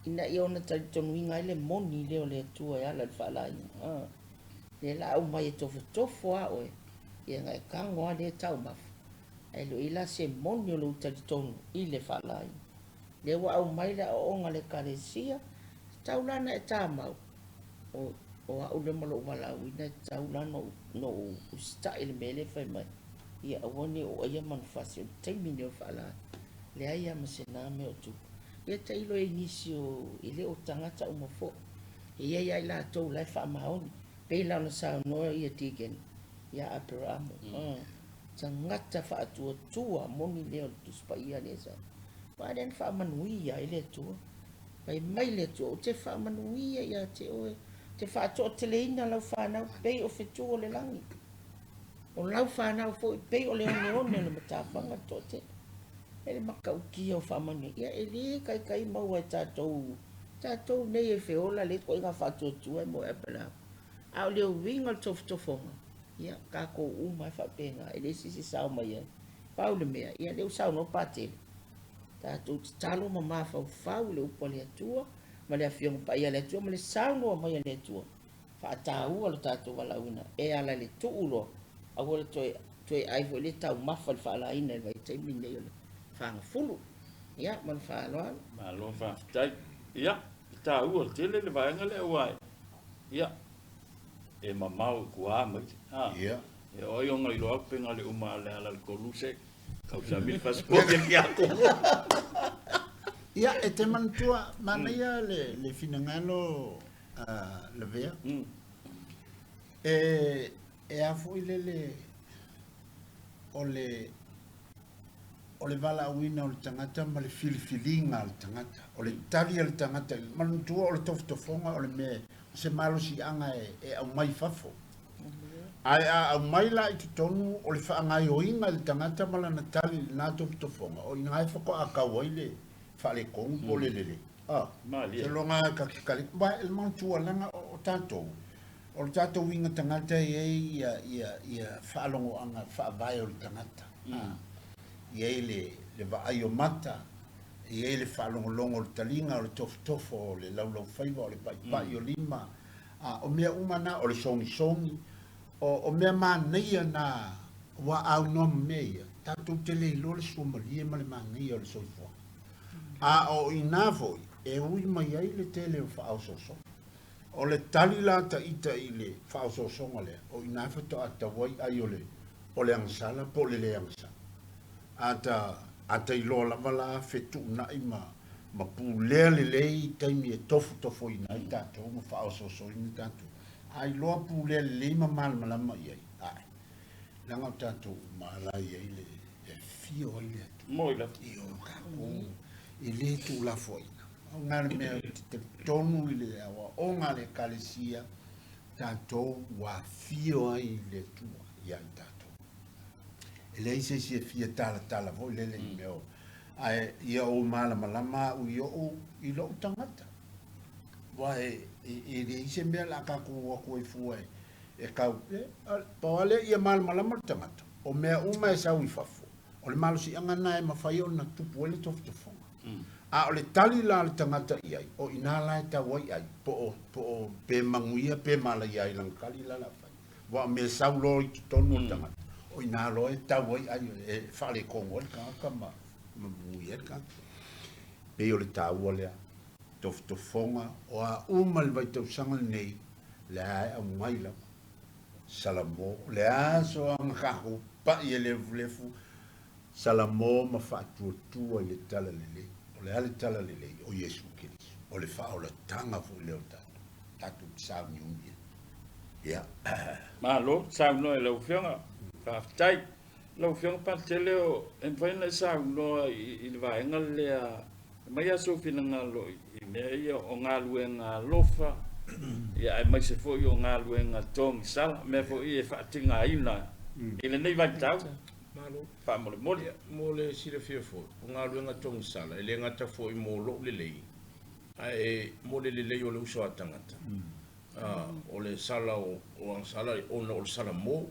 ina ia ona talitonuina ai le moni lea o le Atua e ala i le faalaina. Lea la aumai e tofotofo lava oe, ia na e tago lava lea taumafa, ae le o i ai la se moni o lou talitonu i le faalaina. Lea ua aumai le aoaoga a le Ekalesia, tatau la ona e tamau, o, o au lea ma lou valaauina e tatau la ona ou usitai i le mea lea e fai mai, ia aua ne i ou aia manufasi o le taimi lenei o le faalaina. Leai lava ma se na mea o tupu. Ia tailo i ai nisi o, e le o tagata uma foi. E i ai lava i latou la e faamaoni. Pei la ona saunoa ia Deacon ia Aperamo, tagata faatuatua moni lea o le Tusi Paia lea sa. Aua lea na faamanuia ai le Atua. Fai mai le Atua, ou te faamanuia ia te oe, te faatoateleina lau fanau pei o fetu o le lagi. O lau fanau foi pei o le oneone o le matafaga le toatele. E le matautia o faamanuia. Ia e le taitai maua e tatou, tatou nei e feola le ituaiga faatuatua e maua e Aperamo. A o le uiga o le tofotofoga, ia tatou uma e faapena, e leai se isi e sao mai ai. Pau le mea, ia lea ua saunoa Patele, tatou tatalo ma mafaufau i le upu a le Atua ma le Afioga Paia a le Atua ma le saunoa mai a le Atua, faataua lo tatou valaauina e ala i le tuu loa, aua le toe toe ai foi le taumafa i le faalaina i le vaitaimi lenei o le fagafulu. Ia, ma le faaaloalo. Malo faafetai. Ia, e taua tele le vaega lea aua ia, e mamao i tua mai. Ia. E o ai ona iloa atu pe na o le uma le ala le tolu se kausami le fasipovi a le tiakono. Ia, e te manatua, manaia le, le finagalo a Lavea. E, e a foi lele o le o le valaauina o le tagata ma le filifiliga a le tagata, o le tali a le tagata i manatua o le tofotofoga o le mea o se malosiaga e, e aumai fafo. Ae a aumai la i totonu o le faagaoioiga i le tagata ma lana tali i lena tofotofoga, o i ina e faatoa tau ai le faaletonu po o le lelei. Ah, Malie. seiloga ta te tali, aua e manatua leaga o tatou, o le tatou uiga tagata e i ai ia, ia, ia faalogoaga faavae o le tagata. Ah, e i ai le, le vaai o mata, e i ai le faalogologo o le taliga, o le tofotofo, o le laulaufaiva, o le paipai o lima, ah, o mea uma na, o le sogisogi, o, o mea manaia na ua aunoa ma mea ia, tatou te le iloa le suamalie ma le manaia o le soifuaga. A o i ina foi e ui mai ai le tele o faaosoosoga. O le tali la ta ita i le faaosoosoga lea, o i ina faatoa tau ai ai o le, o le agasala po o le le agasala. A ta, a ta iloa lava la fetuunai ma, ma pulea lelei i taimi e tofutofoina ai tatou ma faaosoosoina tatou. A iloa pulea lelei ma malamalama i ai, ae, leaga o tatou uma lava la e i ai le, e afio ai le Atua. Moi lava. Ioe, o tatou e le tuulafoaiina. Pau lena le mea ou te talitonu i le aoaoga a le Ekalesia, tatou ua afio ai i le Atua ia i tatou. E leai se isi e fia talatala foi lele i mea o, ae ia ou malamalama au i oʻu, i loʻu tagata. Aua e, e, e leai se mea o le a tatou o atu ai fua e, e tau, e, pau lava lea ia malamalama le tagata, o mea uma e sau i fafo, o le malosiaga lena e mafai ona tupu ai le tofotofoga. A o le tali la a le tagata i ai, o i ina la e tau ai ai, po o, po o pe manuia pe malaia ai lana tali la o le a fai. Aua o mea e sau loa i totonu o le tagata, o i ina loa e tau ai ai, e faaletonu ai le tagata ma, ma manuia ai le tagata. E pei o le taua lea, tofotofoga, o a uma le vaitausaga lenei, lea e aumai lava. Salamo, o le a soaga tatou pai e lefulefu, Salamo ma faatuatua i le tala lelei. O le a le tala lelei? O Iesu Keriso. O le faaolataga foi lea o tatou, tatou te sauniuni ai. Ia. Malo saunoa i lau Afioga. Faafetai. Lau Afioga Patele, e mafai ona e saunoa i le vaega lea, aumai lava sou finagalo i mea ia o galuega alofa, ia aemaise foi o galuega togisala, mea foi ia e faatigaina i lenei vaitau. Malo. Faamolemole. Ia, mo le silafia foi, o galuega togisala e le gata foi mo lou lelei, ae mo le lelei o le uso a tagata. O le sala o agasala ona o le salamo,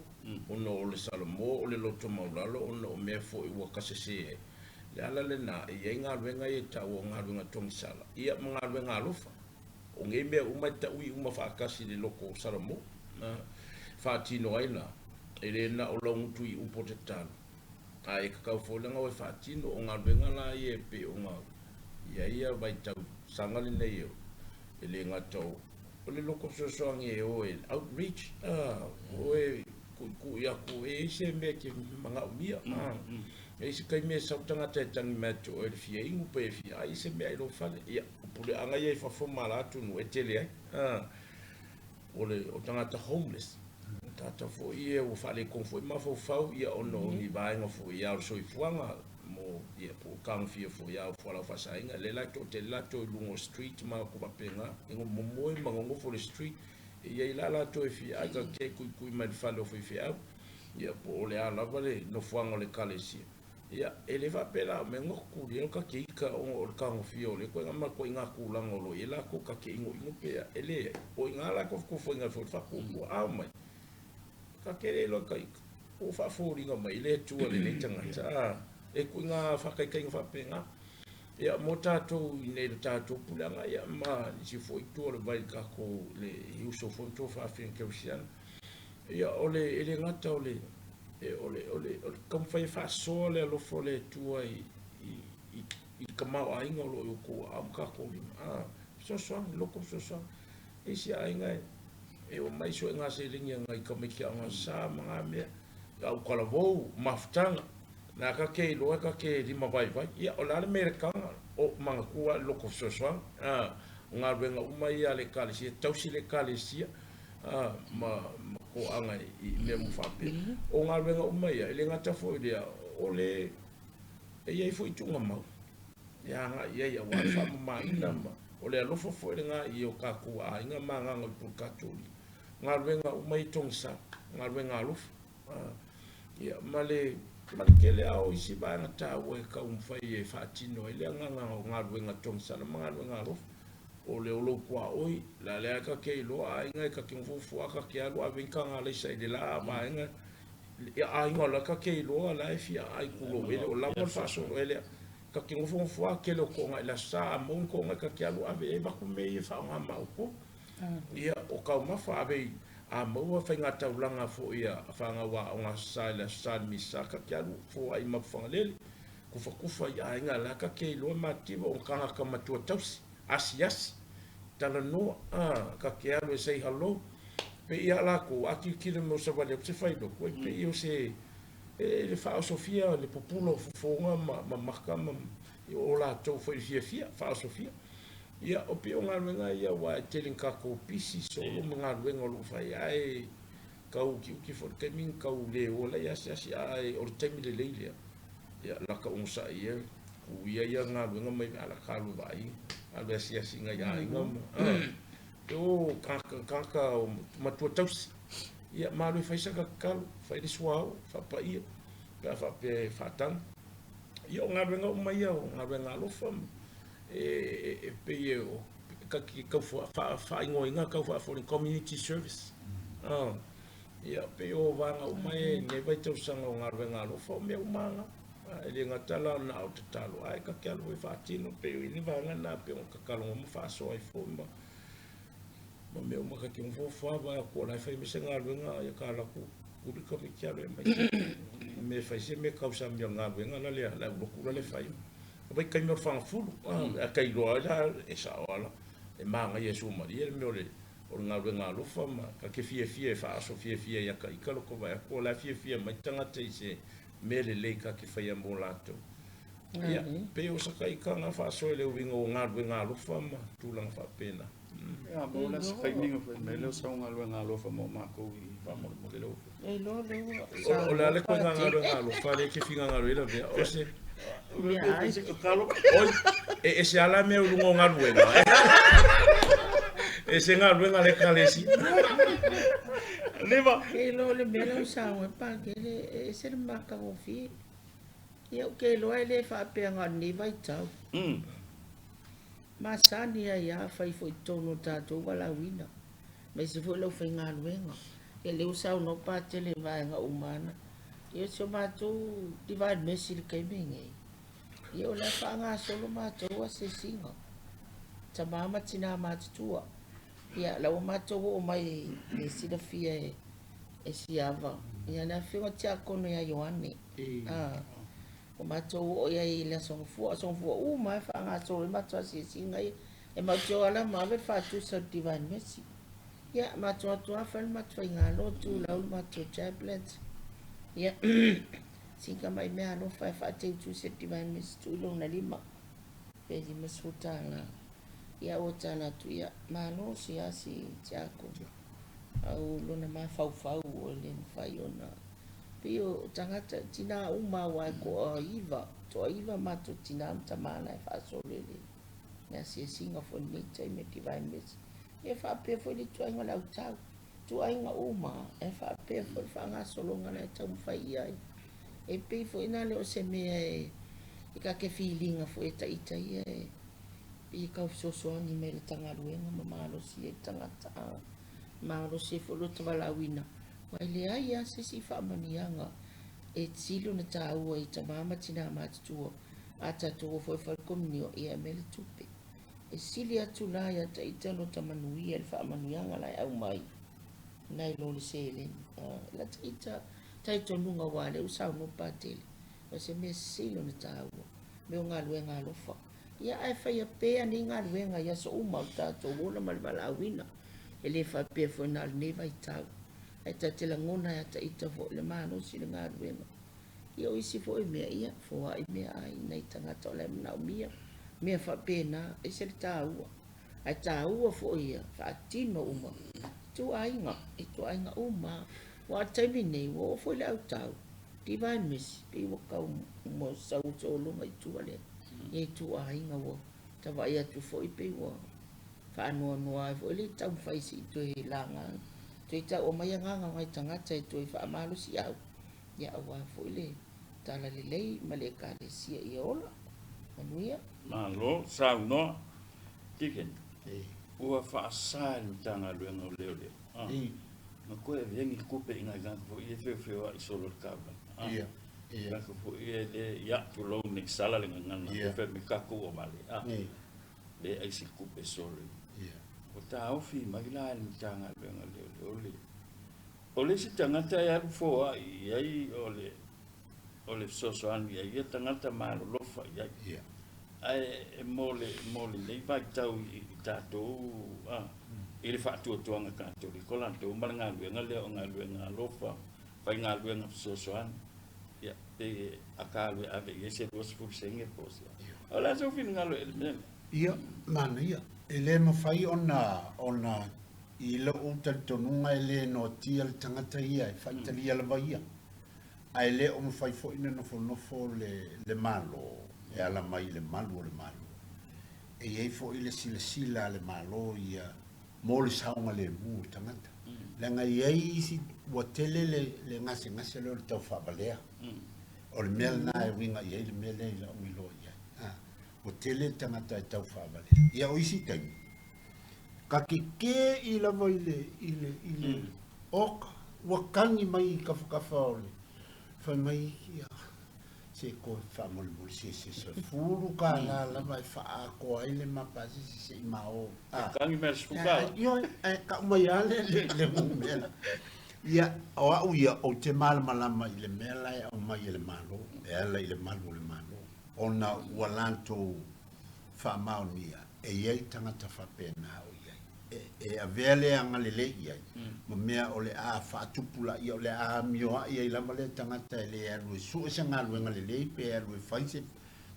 ona o le salamo o le loto maulalo ona o mea foi ua kasese ai. Le ala lena e i ai galuega ia e taua o galuega togisala, ia ma galuega alofa. O nei mea uma e taui uma faatasi i le loko o Salamo, faatino ai la, e le na o lau gutu i upu o tatalo, a e kakau foi la gaoe faatino. O galuega la ia e pei ona i ai ia vaitausaga lenei e le gata o le loko fesoasoani e o e outreach, o e tuitui atu e i ai se mea e te manaomia. E i ai se taimi e sau tagata e tagi mai atu oe i le fia inu pe e fia ai se mea i lou fale. Ia, o puleaga ia i fafo ma ala atunuu e tele ai. O le o tagata homeless, o tagata foi ia ua faaletonu foi mafaufau ia ona o ni vaega foi ia o le soifuaga mo ia po o tagofia foi ia o fualaau faasaina. Lea la e toatele latou i luga o street ma atu faapena, e momoe ma nonofo i le street. E i ai la latou e fia ai ka te tuitui mai le fale o faifeau, ia po o le a lava le nofoaga o le ekalesia. Ia, e le faapea la o mea gotu lia o ka te ika ona o le tagofia o lea koena ma koina tulaga o lo o i ai latou ka te inoino pea, e leai. O i ina la tofotofoina foi le faatuatua a omai, ka te le iloa ka ika, po o faafoliga mai i le Atua lenei tagata, a, e koina faataitaiga faapena. Ia, mo tatou i nei le tatou puleaga, ia, ma nisi foi itu o le vai i le tatou, le uso foi ma tuafafine kerisiano. Ia, o le, e le gata o le, e, o le, o le, o le taumafai e faasoa le alofa o le Atua i, i, i, i le tamaoaiga o lo o i outou aao ma tatou lima. A, fesoasoani, loko fesoasoani. E isi aiga e, e omai suega seleni a nai tamaiti aoga sa ma ngā mea, au talavou, mafutaga. Na ka ke iloa ka ke lima vaivai. Ia, o le a le mea i le taga, o manatua lava le loko fesoasoani. A, o galuega uma ia a le Ekalesia, tausi le Ekalesia, a, ma, ma toaga i mea uma faapea. O galuega uma ia, e le gata foi i lea, o le, e i ai foi tuugamau e agai i ai aua le faamamaina ma o le alofa foi lena i o tatou aiga ma agaga o le purgatoli. Galuega uma ia togisa, galuega alofa. Ia, ma le, ma le tele lava o isi vaega taua e taumafai e faatino ai le agaga o galuega togisala ma galuega alofa. O le o lou tuaoi, la lea ta te iloa aiga e ta te nofonofo lava ta te alu ave ni taga alaisa i le la vaega, ia aiga o la ta te iloa la e fia aai tulou e le o lava le faasolo e lea. Ta te nofonofo lava tele o toga i le Aso Sa a maua ni toga ta te alu ave ai avatu mea ia e faaaoga ma outou. Ia, o taumafa ave i, a maua faigataulaga foi a fanau aoga Aso Sa i le Aso Sa i le Misa ta te alu foai ma Fagalele, kufakufa i aiga la ta te iloa mativa o tagata matua tausi, asiasi, talanoa, a, ta te alu e say hello. Pei ia lakou, a tilotilo mai o savali atu se failotu, e pei o se, e le faaosofia le pupula o fofoga ma maka ma. O latou foi le fiafia, faaosofia. Ia, o pei o galuega ia aua e tele ina tatou pisi solo ma galuega o lo o fai, ae tau utiuti foi le taimi na tau le o ai asiasi, ae o le taimi lelei lea. Ia, lata onosai ia, tuu ia ia galuega mai a lata alu e vaai, alu e asiasi i nai aiga ma, e o tagata, tagata matua tausi. Ia, ma alu e fai saka tatalo, fai le suauu, faapaia, pe a faapea e faatagi. Ia, o galuega uma ia, o galuega alofa, e pei e tau faaigoaina tau faafofoga community service. Ia, pei o vaega uma e lenei vaitausaga o galuega alofa, o mea uma lava na. E le gata la na o tatalo, ae ta te alu foi e faatino, pei o i le vaega lena pei ona tataloga ma faasoa ai foi ma mea uma ta te nofonofo lava vaai atu o la e fai mai se galuega, ia ta alu atu tuli tamaiti alu e aumai se mea e fai se mea tausami o le galuega la le aulotu la le fai. Vaitaimi o le fagafulu, ae ta iloa ai la e sao lava la, e manaia e suamalie le mea o le galuega alofa ma ta te fiafia e faaoso fiafia ia ta ita lota vaai atu o la e fiafia mai tagata i se mea lelei ta te faia mo latou. Ia, pei o saka ita na faasoa i le uiga o galuega alofa ma tulaga faapena. Ia, mo le aso kaimiga foi mai lea o sau galuega alofa mo matou i faamolemole lau afioga. E iloa lea ua O le a le koiga galuega alofa lea e te finagalo ai lavea? O se Mea se tatalo. Oi, e ese lava la mea o luga o galuega. E ese galuega a le ekalesia. Leva. Ke iloa o le mea lea ua saunoa ai Pakele, e ese le matagofie. Ia ou te iloa e le faapea na o lenei vaitau. Masani ai lava fai foi i totonu o le tatou valaauina, aemaise foi le aufaigaluega. Ia lea ua saunoa Patele i vaega uma lava na. Ia o si o matou Divine Mercy i le taimi lenei, ia o la e faagasolo matou asiasiga, tama ma tina matutua. Ia la ua matou oo mai e silafia e Siava, ia le afioga Tiakono ia Ioane. Ua matou oo i ai i le Aso Gafua, Aso Gafua uma lava e faagasolo ai matou asiasiga ia. E matou te o lava la ma ave le faatusa o le Divine Mercy. Ia, matou atu lava fai le matou faigalo, tulau le matou chaplains. Ia, sina tamai mea alofa e faateutusi e le Divine Mercy, tuu i lona lima, pe $50. Ia, ua tala atu, ia, malo si asi tiakono. Au lona mafaufau ua le mafai ona pei o tagata tina uma aua e toaiva, toaiva matou tina ma tama la e faasolo i le asiasiga foi i lenei taimi o Divine Mercy. E faapea foi le ituaiga o le autau, ituaiga uma e faapea foi le faagasologa la e taumafai i ai. E pei foi na le o se mea e ta te filiga foi e taita ia e pei e tau fesoasoani mai le tagaluega ma malosi ai le tagata, malosi ai foi lo ta valaauina. Aua e leai lava se isi faamanuiaga e sili ona taua i tama ma tina matutua, a tatou o foi e fai le komunio, ia e aumai le tupe. E sili atu la ia taita lo ta manuia i le faamanuiaga la e aumai, nai lo le seleni. La taita talitonuga aua lea ua saunoa Patele, o se mea sili ona taua, mea o galuega alofa. Ia ae faia pea nei galuega i aso uma o le tatou ola ma le valaauina. E le faapea foi na o lenei vaitau. Ae ta te lagona ia taita foi le malosi i le galuega. Ia o isi foi mea, ia foai mea ai nai tagata o la e manaomia. Mea faapena, ese le taua. Ae taua foi ia faatino uma ituaiga, ituaiga uma. Aua o le taimi nei, ua oo foi le autau, Divine Mercy, pei ua tau sau sologa i tua lea. Ia ituaiga ua tavaai atu foi pei ua faanoanoa ai foi le taumafai se i toe laga, toe tau aumai agaga o nai tagata e toe faamalosiau, ia aua foi le tala lelei ma le ekalesia ia ola. Manuia. Malo saunoa. Deacon, ua faasa e le Matagaluega o Leoleo na koe avea ni tupe i nai tagata foi ia e feofeoai solo i le taulaga. Ia, ia. Tagata foi ia le ia tulou nei sala le gagana, fai mai tatou ua vale, le ai se tupe solo. Ua taofi mai la e le Matagaluega o Leoleo le o le isi tagata e alu foai i ai o le fesoasoani i ai ia tagata malolofa i ai. Ae e mo lenei vaitau i tatou i le faatuatuaga Katoliko latou ma le galuega lea o galuega alofa, faigaluega fesoasoani. Ia, pe a ka alu e ave i ai se 20 sene po o se a. O le a sou finagalo i le mea lea? Ia, manaia. E le mafai ona, ona i lou talitonuga e le noatia le tagata ia e faitalia lava ia. Ae le o mafai foi ona nofonofo le, le Malo e ala mai i le malu o le Malo. E i ai foi le silasila a le Malo ia mo le saogalemu o tagata. Leaga e i ai isi ua tele le, le gasegase lea o le taufaavalea. O le mea lena e uiga i ai le mea lea i lau iloa i ai. Ua tele tagata e taufaavalea. Ia o isi taimi, ka keke'i lava i le, i le, i le oka, ua kagi mai i kafakafa o le, fai mai, ia, se koe faamolemole se se 10 kālā lava e faaatoa ai le ma pasese se'i ma o. Kagi mai le 10 kālā. Ioe, ae ka'u mai lava le, le, le numera. Ia, o a'u ia, ou te malamalama i le mea la e aumai e le Malo, e ala i le malu o le Malo, ona ua latou faamaonia e i ai tagata faapena o i ai. E, e avea le agalelei i ai, ma mea o le a faatupulaia, o le a amioa'i ai lava lea tagata e le alu e sue se galuega lelei pe alu e fai se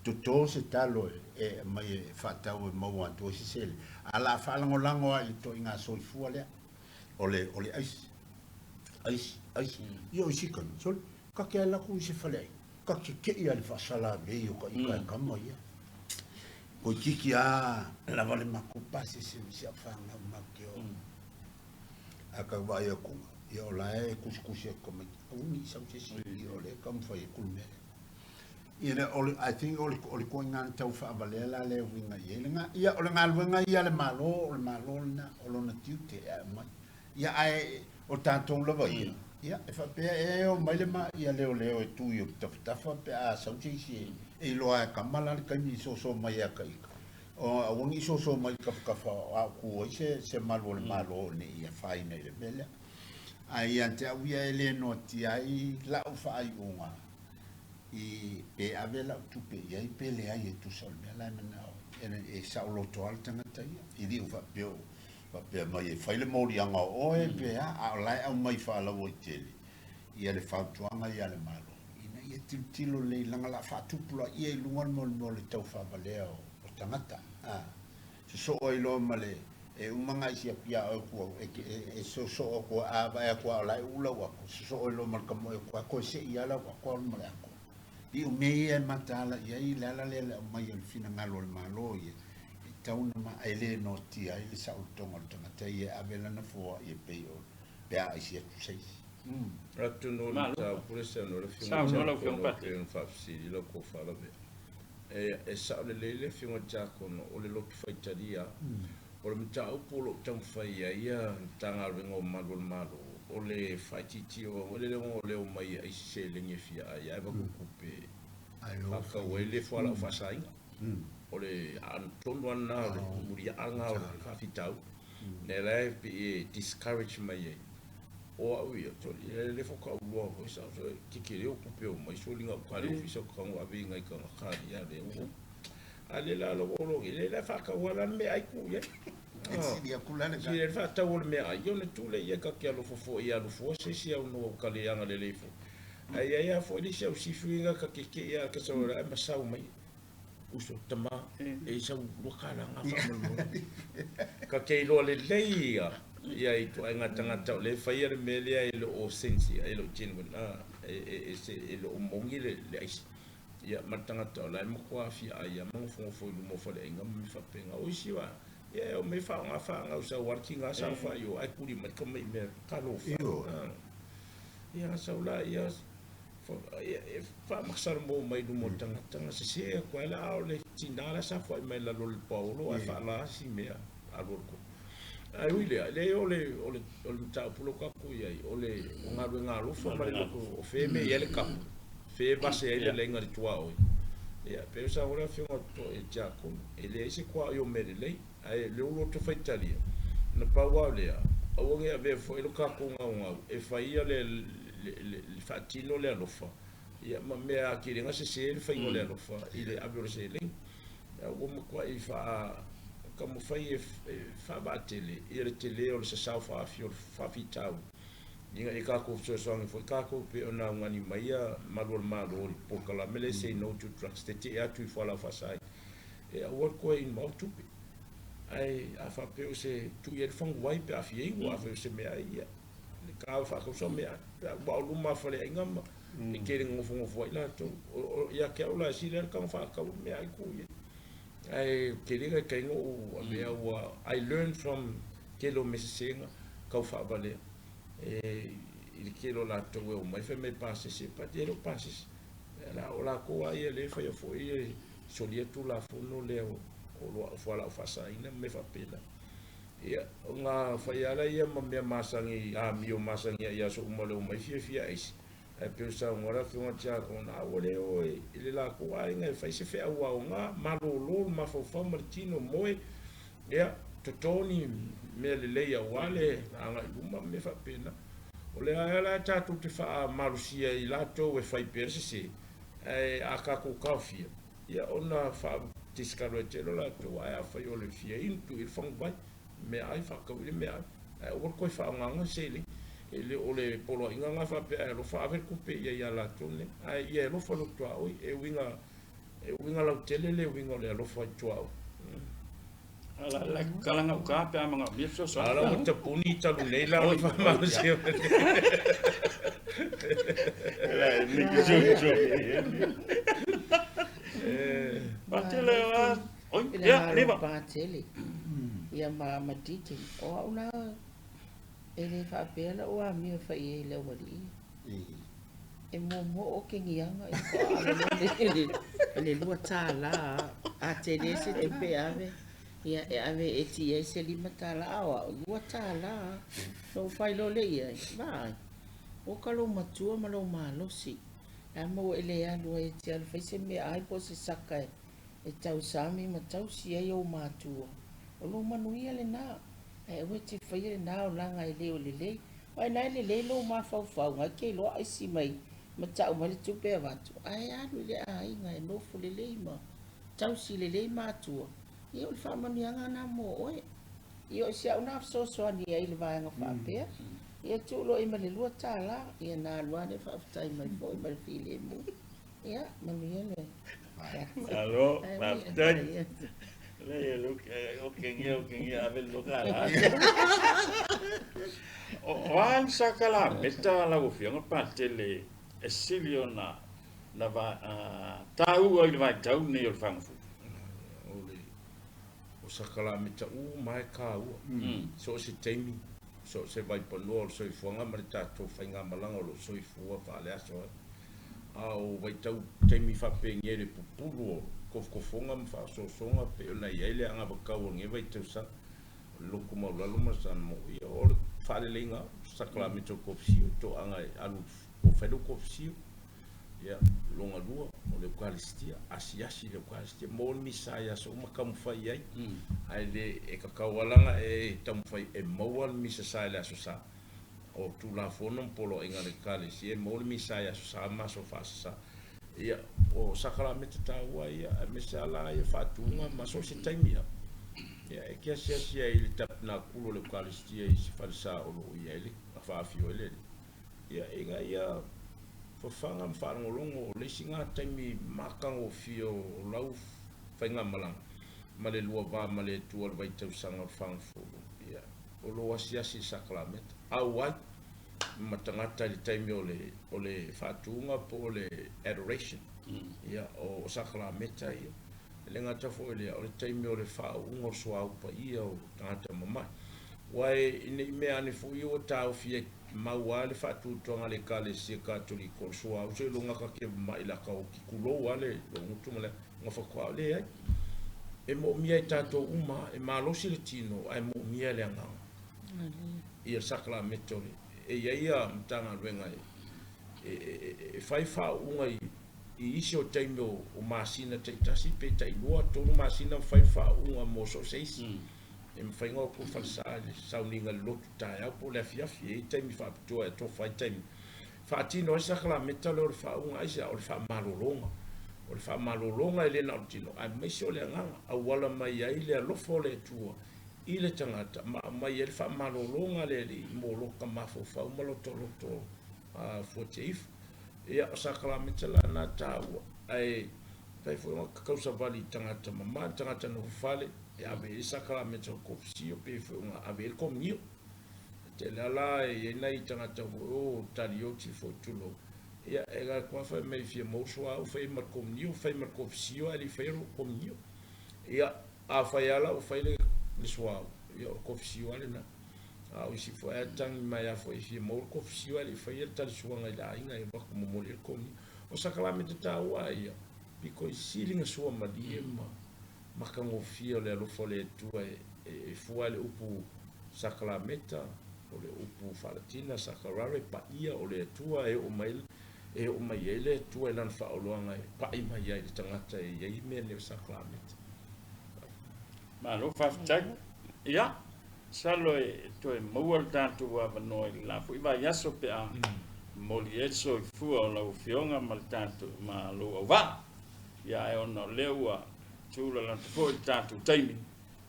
totō se talo e, e aumai e faatau e maua atu ai se seleni. A o le a faalagolago lava i le ituaiga soifua lea, o le, o le aisi, aisi, aisi. Ia o isi taimi, sole, ta te alu atu i se faleaiga, ta te te'i lava i le faasalavei o ta ita e kama ia. Toeitiiti lava lava le matou pasese ma si au fanau matou te o. Ae tau vaai atu, ia o la e tusitusi atu tamaiti, aua ne i sau se isi i o lea e taumafai atu le mea lea. Ia le, o le, I think o le, o le ituaiga na tau faavalea la lea e uiga i ai le ga, ia o le galuega ia a le Malo, o le Malo lena, o lona tiute e aumai. Ia ae o tatou lava ia, ia e faapea ea e omai le ma ia leoleo e tu i ou tafatafa pe a sau se isi e, e iloa e kama la le taimi e soso mai ia ka ika. O aua ne i soso mai i tafatafa a o tu ai se, se malu o le Malo ne i afaina i le mea lea. Ae ia te au ia e le noatia ai lau faaiuga i pe ave lau tupe i ai pe leai e tusa o le mea la e manao ai. E saoloto lava le tagata ia. E le o faapea o faapea mai e fai le moliaga o oe pe a, a o la e aumai faalauaitele ia le fautuaga ia le Malo ina ia tilotilo lelei leaga o le a faatupulaia i luga le mea o le taufaavalea o tagata. A sosoo ai loa ma le e uma gaisi atu ia oe tua e, e, e sosoo atu a vaai atu a o la e uu lau ato, sosoo ai loa ma le tamoe atu a toe sei lava lau ato alu ma le ato. I o mea ia e mataala i ai le ala lea le aumai o le finagalo o le Malo ia, e tatau ona ma, e le noatia ai le saolotoga o le tagata ia e ave lana foai e pei o pe a aisi atu se isi. Atonu o le mataupu lea saunoa le Afioga i le Tiakono pei ona faafesili lau tofa lavea. E, e sao lelei le Afioga i le Tiakono o le loto faitalia. O le mataupu o lo o taumafai i ai le Matagaluega o Malu o le Malo, o le faaitiitia o le leoga o le omai e ai se seleni e fia ai, ae avatu tupe e faatau ai le fualaau faasaina. O le aano tonu lava lena o le muliaa lena o le faafitauli. Lea la e pei e discourage mai ai, o au ia, soli, e le faatoa ulua foi sa, tetele o tupe o mai, soli na uka le ofisa o tago ave i nai tagata ia lea ua. A le la lo lo le la faatau ala le meaai tuu i ai. Sili atu la le Sili le faatau o le meaai, ona tuu lea i ai ta te alofa foi ia alu fua se isi au no ka le agalelei foi. Ae i ai lava foi le isi au sifuiga ka keke'i a ka sau e ma sau mai. Uso, tama, e sau lua kālā ngā faamolemole. Ka te iloa lelei ia, ia i ituaiga tagata o lea e faia le mea lea e le o sincere, e le o genuine, e, e, e, se, e le o moni le, le aisi. Ia, ma le tagata o la e matua fia ai lava ma nofonofo i luma o faleaiga ma mea faapena. O isi wa, ia e omai faaaoga faagau sau lava le tiga saofai i o ae tuli mai le tama i mea talofa. Ia, sau la ia, e faamasalomo mai luma o le tagata na sese atu ai la, a o le tina la sa foai mai lalo o le paolo ae faala si mea alu alu koe. Ae ui lea, leai o le o le o le mataupu lea ua tatou i ai, o le o galuega alofa ma le loto o fea e mea i ai le kapu, fea e vase ai le laina i le tuaoi. Ia, pei o saunoa le Afioga i le Tiakono, e leai se tuaoi o mea lelei, ae o lea ua loto faitalia, na pau lava o lea, aua ne i avea foi lo tatou gaugau e faia le le faatino le alofa, ia ma mea atili ai sese le faiga o le alofa i le ave o le seleni. Ia ua matuai faa taumafai e faavaatele ia le tele o le sasao faafi o le faafitauli ina ia tatou fesoasoani foi tatou pei ona augani mai ia malu o le Malo i le polokalame lea Say No to Drugs, tetee atu i fualaau faasaina. E aua le toe inu mau tupe. Ae a faapea o se tuu i ai le faguvai pe a fia inu, afai o se meaai, ia, le ka o faatausa o meaai. Pe a ua o luma faleaiga ma e tele nofonofo ai latou. Ia te au la e sili ai le tago faatau le meaai tuu i ai. Ae tele taitaiga o ou avea ua I learn from tele o mea sesega tau faavalea e i le tele o latou e omai fai mai e pasese but e le o pasese. O latou lava ia lea e faia foi e solia Tulafono lea o fualaau faasaina ma mea faapena. Ia, ona fai lava lea ma mea masani, amio masani i aso uma o le omai fiafia aisi. Ae pei ona saunoa le Afioga ia Tiakono, a ua le o i le latou aiga e fai se feau aoga, malolo le mafaufau ma le tino, moe, ia, toto ni mea lelei aua le agai i luma ma mea faapena. O le a la tatou te faamalosia i latou e fai pea le sese, ae a tatou taofia, ia ona faa-discourage ai lea o latou, ae afai o le fia inu, tuu i ai le faguvai, meaai, faatau i le meaai, ae aua le toe faaaogaina le seleni. E le o le poloaiga lena faapea e alofa ave le tupe i ai ia latou nei, ae ia e alofa lou tuaoi, e uiga, e uiga lautele le uiga o le alofa i tuaoi. La kala ngau ka pe a manaomia fesoasoani. Ala ua tapuni talu nei la o le faamalosia. La mi ki jo jo. Patele a oi ia leva. Patele. Ia ma ma dite. O au la e le faapea lou amio e fai ai i le aualii. E muamua o kegiaga i faatoa ave le $2 a tele se tupe e ave, ia e ave e ti ai se $5, a o au, $2. Na ou fai loa lea i ai, vaai, oka lou matua ma lou malosi, le a maua e le alu ai e te alu fai se meaai po o se saka e tausami ma tausi ai ou matua, o lou manuia lena, ae aua e te faia lena olaga e le o lelei. Aua ina e lelei lou mafaufauga, e te iloa aisi mai ma tau mai le tupe e avatu, ae alu i le aiga e nofo lelei ma tausi lelei matua, ia o le faamanuiaga lena mo oe. Ia o si au lena fesoasoani i ai i le vaega faapea, ia tuu loa i ai ma le $2, ia na alu lava lea faafetai mai foi ma le filemu. Ia, manuia le Malo, faafetai. Leai, o kegia, o kegia, ave le $2. O a ni sakalameta lau Afioga Patele e sili ona na va, taua i le vaitau lenei o le fagafulu? O le o sakalameta uma e taua. So o se taimi, so o se vaipanoa o le soifuaga ma le tatou faigamalaga o lo o soifua faaleaso ai. A o vaitau taimi faapenia i le pupulu o tofotofoga ma faaosoosoga pei ona i ai le agavakau o lenei vaitausaga, o le loto maualalo ma le sana mo'o, ia o le faaleleiga o sakalameta o le kofisio, toaga e alu po fai lou kofisio, ia lona lua o le Eukalistia, asiasi i le Eukalistia, maua le misa i aso uma taumafai i ai, ae le e tatau lava la ona e taumafai e maua le misa sa i le aso sa. O Tulafono ma Poloaiga a le Ekalesia e maua le misa i Aso Sa ma Aso Faasasa. Ia, o sakalameta taua ia, aemaise lava la ia faatuga ma so o se taimi lava. Ia, e te asiasi ai i le tapenakulo o le Eukalistia i se falesa o lo o i ai le faafio ai le Alii. Ia, ina ia fafaga ma faalogologo o le isi na taimi matagofie o lau faigamalaga ma le lua va ma le Atua o le vaitausaga o le fagafulu. Ia, o lo o asiasi i le sakalameta. Auai ma tagata i le taimi o le, o le faatuga po o le adoration. Ia, o sakalameta ia. E le gata foi i lea, o le taimi o le faauuga o le suauu paia o tagata mamae. Aua e ne i mea ane foi ua taofi ai mau lava le faatuatuaga a le Ekalesia Katoliko o le suauu seiloga ta te mamai laka oti, tulou lava le gutu ma le ona faatoa o leai. E moomia e tatou uma, e malosi le tino ae moomia le agaga. Ia le sakalameta o le e i ai ia Matagaluega e fai faauuga i isi o taimi o masina taitasi pe tailua, tolu masina ma fai le faauuga mo so o se isi. E mafai ona o atu falesa i le sauniga i le lotu taeao po o le afiafi. E i ai taimi faapitoa e atofa ai taimi faatino ai sakalameta lea o le faauuga aisea? O le faamalologa. O le faamalologa e le na o le tino aemaise o le agaga, auala mai ai le alofa o le Atua i le tagata ma aumai ai le faamalologa a le Alii mo lota mafaufau ma lota loto fuatia ifo. Ia, o sakalameta la na taua, ae Mafai foi ona tausavali i tagata mama, le tagata nofo fale, e ave i ai sakalameta o le kofisio pe foi ona ave i ai le komunio. E tele lava la e i ai nai tagata foi o talioti foi tulou, ia e alu atu lava fai mai e fia maua le suauu, fai ai ma le komunio, fai ma le kofisio ae le i faia lou komunio. Ia, afai lava la ua fai le suauu, ia o le kofisio lava lena. A o isi foi ae tagi mai lava foi e fia maua le kofisio ae le i faia le talisuaga i le aiga e avatu momoli ai le komunio. O sakalameta taua a ia, pito i sili na suamalie ma matagofie o le alofa o le Atua e fua ai le upu sakalameta, o le upu faalatina sakarare, paia o le Atua e oo mai e oo mai ai le Atua i lana faaoloaga e pai mai ai i le tagata e i ai mea nei o sakalameta. Malo faafetai. Ia, masalo e toe maua le tatou avanoa i le la foi vaiaso pe a momoli ai le soifua o lau Afioga ma le tatou ma lou auvaa. Ia, ae ona o lea ua tulalata foi le tatou taimi,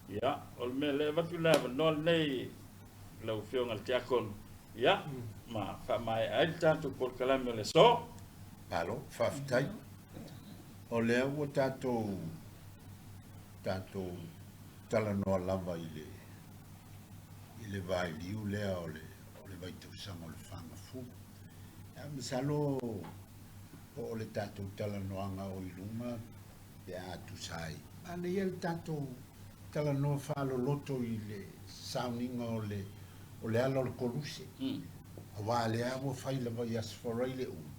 ia, o le mea lea e avatu le avanoa lenei i lau Afioga i le Tiakono, ia, ma faamaea ai le tatou polokalame o le aso. Malo, faafetai. O lea ua tatou tatou talanoa lava i le i le vailiu lea o le o le vaitausaga o le fagafulu. Ae masalo po o le tatou talanoaga o i luma pe a tusa ai. Manaia le tatou talanoa faaloloto i le sauniga o le o le ala o le koluse. Aua lea ua fai lava i Aso Faraile uma.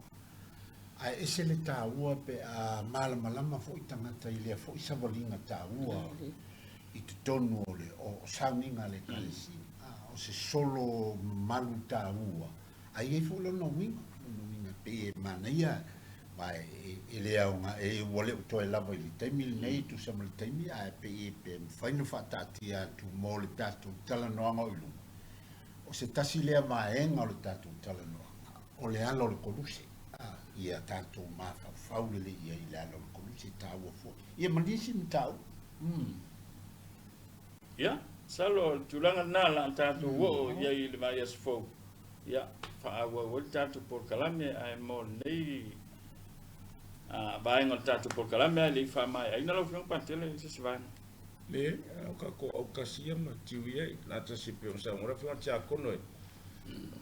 Ae ese le taua pe a malamalama foi tagata i lea foi savaliga taua i totonu o le o sauniga a le Ekalesia. O se solo mamalu taua, ae i ai foi lona uiga, lona uiga e pei e manaia ma e le aoga, e ua le o toe lava i le taimi lenei e tusa ma le taimi, ae pei e pe mafai ona faataatia atu mo le tatou talanoaga o i luma. O se tasi lea vaega o le tatou talanoaga, o le ala o le koluse. Ia tatou mafaufau lelei i ai i le ala o le koluse, e taua foi. Ia ma nisi mataupu. Ia, masalo o le tulaga lena o le a tatou oo i ai i le vaiaso fou. Ia, faaauau ai le tatou polokalame, ae mo lenei vaega o le tatou polokalame, ae le i faamaeaina lau Afioga Patele i se isi vaega. Le, o tatou autasi ia ma tiu ia i latasi e pei ona saunoa le Afioga i le Tiakono e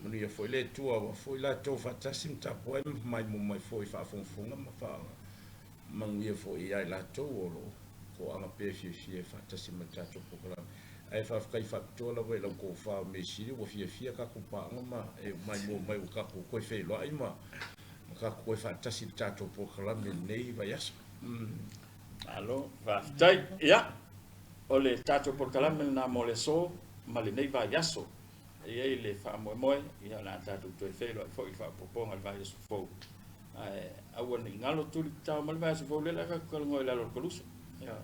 manuia foi le Atua aua foi latou faatasi ma tapuai ma maimoa mai foi i faafogafoga ma faamanuia foi ia i latou o lo o toaga pea fiafia e faatasi ma le tatou polokalame. Ae faafetai faapitoa lava i lau tofa o Measili ua fiafia tatou paaga ma e maimoa mai ua tatou toe feiloai ma tatou toe faatasi i le tatou polokalame i lenei vaiaso. Malo, faafetai. Ia, o le tatou polokalame lena mo le aso ma lenei vaiaso. E i ai le faamoemoe, ia o le a tatou toe feiloai foi i le faaopoopoga i le vaiaso fou. Ae aua ne i galo tuli tatao mai le vaiaso fou lea o le a tatou talanoa i le ala o le koluse. Ia,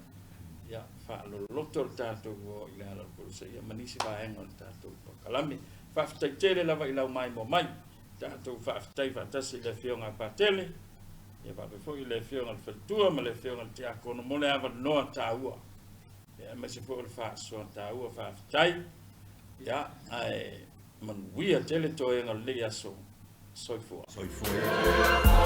ia faaloloto le tatou o i le ala o le koluse ia ma nisi vaega o le tatou polokalame. Faafetai tele lava i lau maimoa mai. Tatou faafetai faatasi i le Afioga a Patele, ia faapea foi i le Afioga i le Faletua ma le Afioga i le Tiakono mo le avanoa taua, ia aemaise foi o le faasoa taua. Faafetai. Ia, ae manuia tele toega o lenei aso. Soifua. Soifua.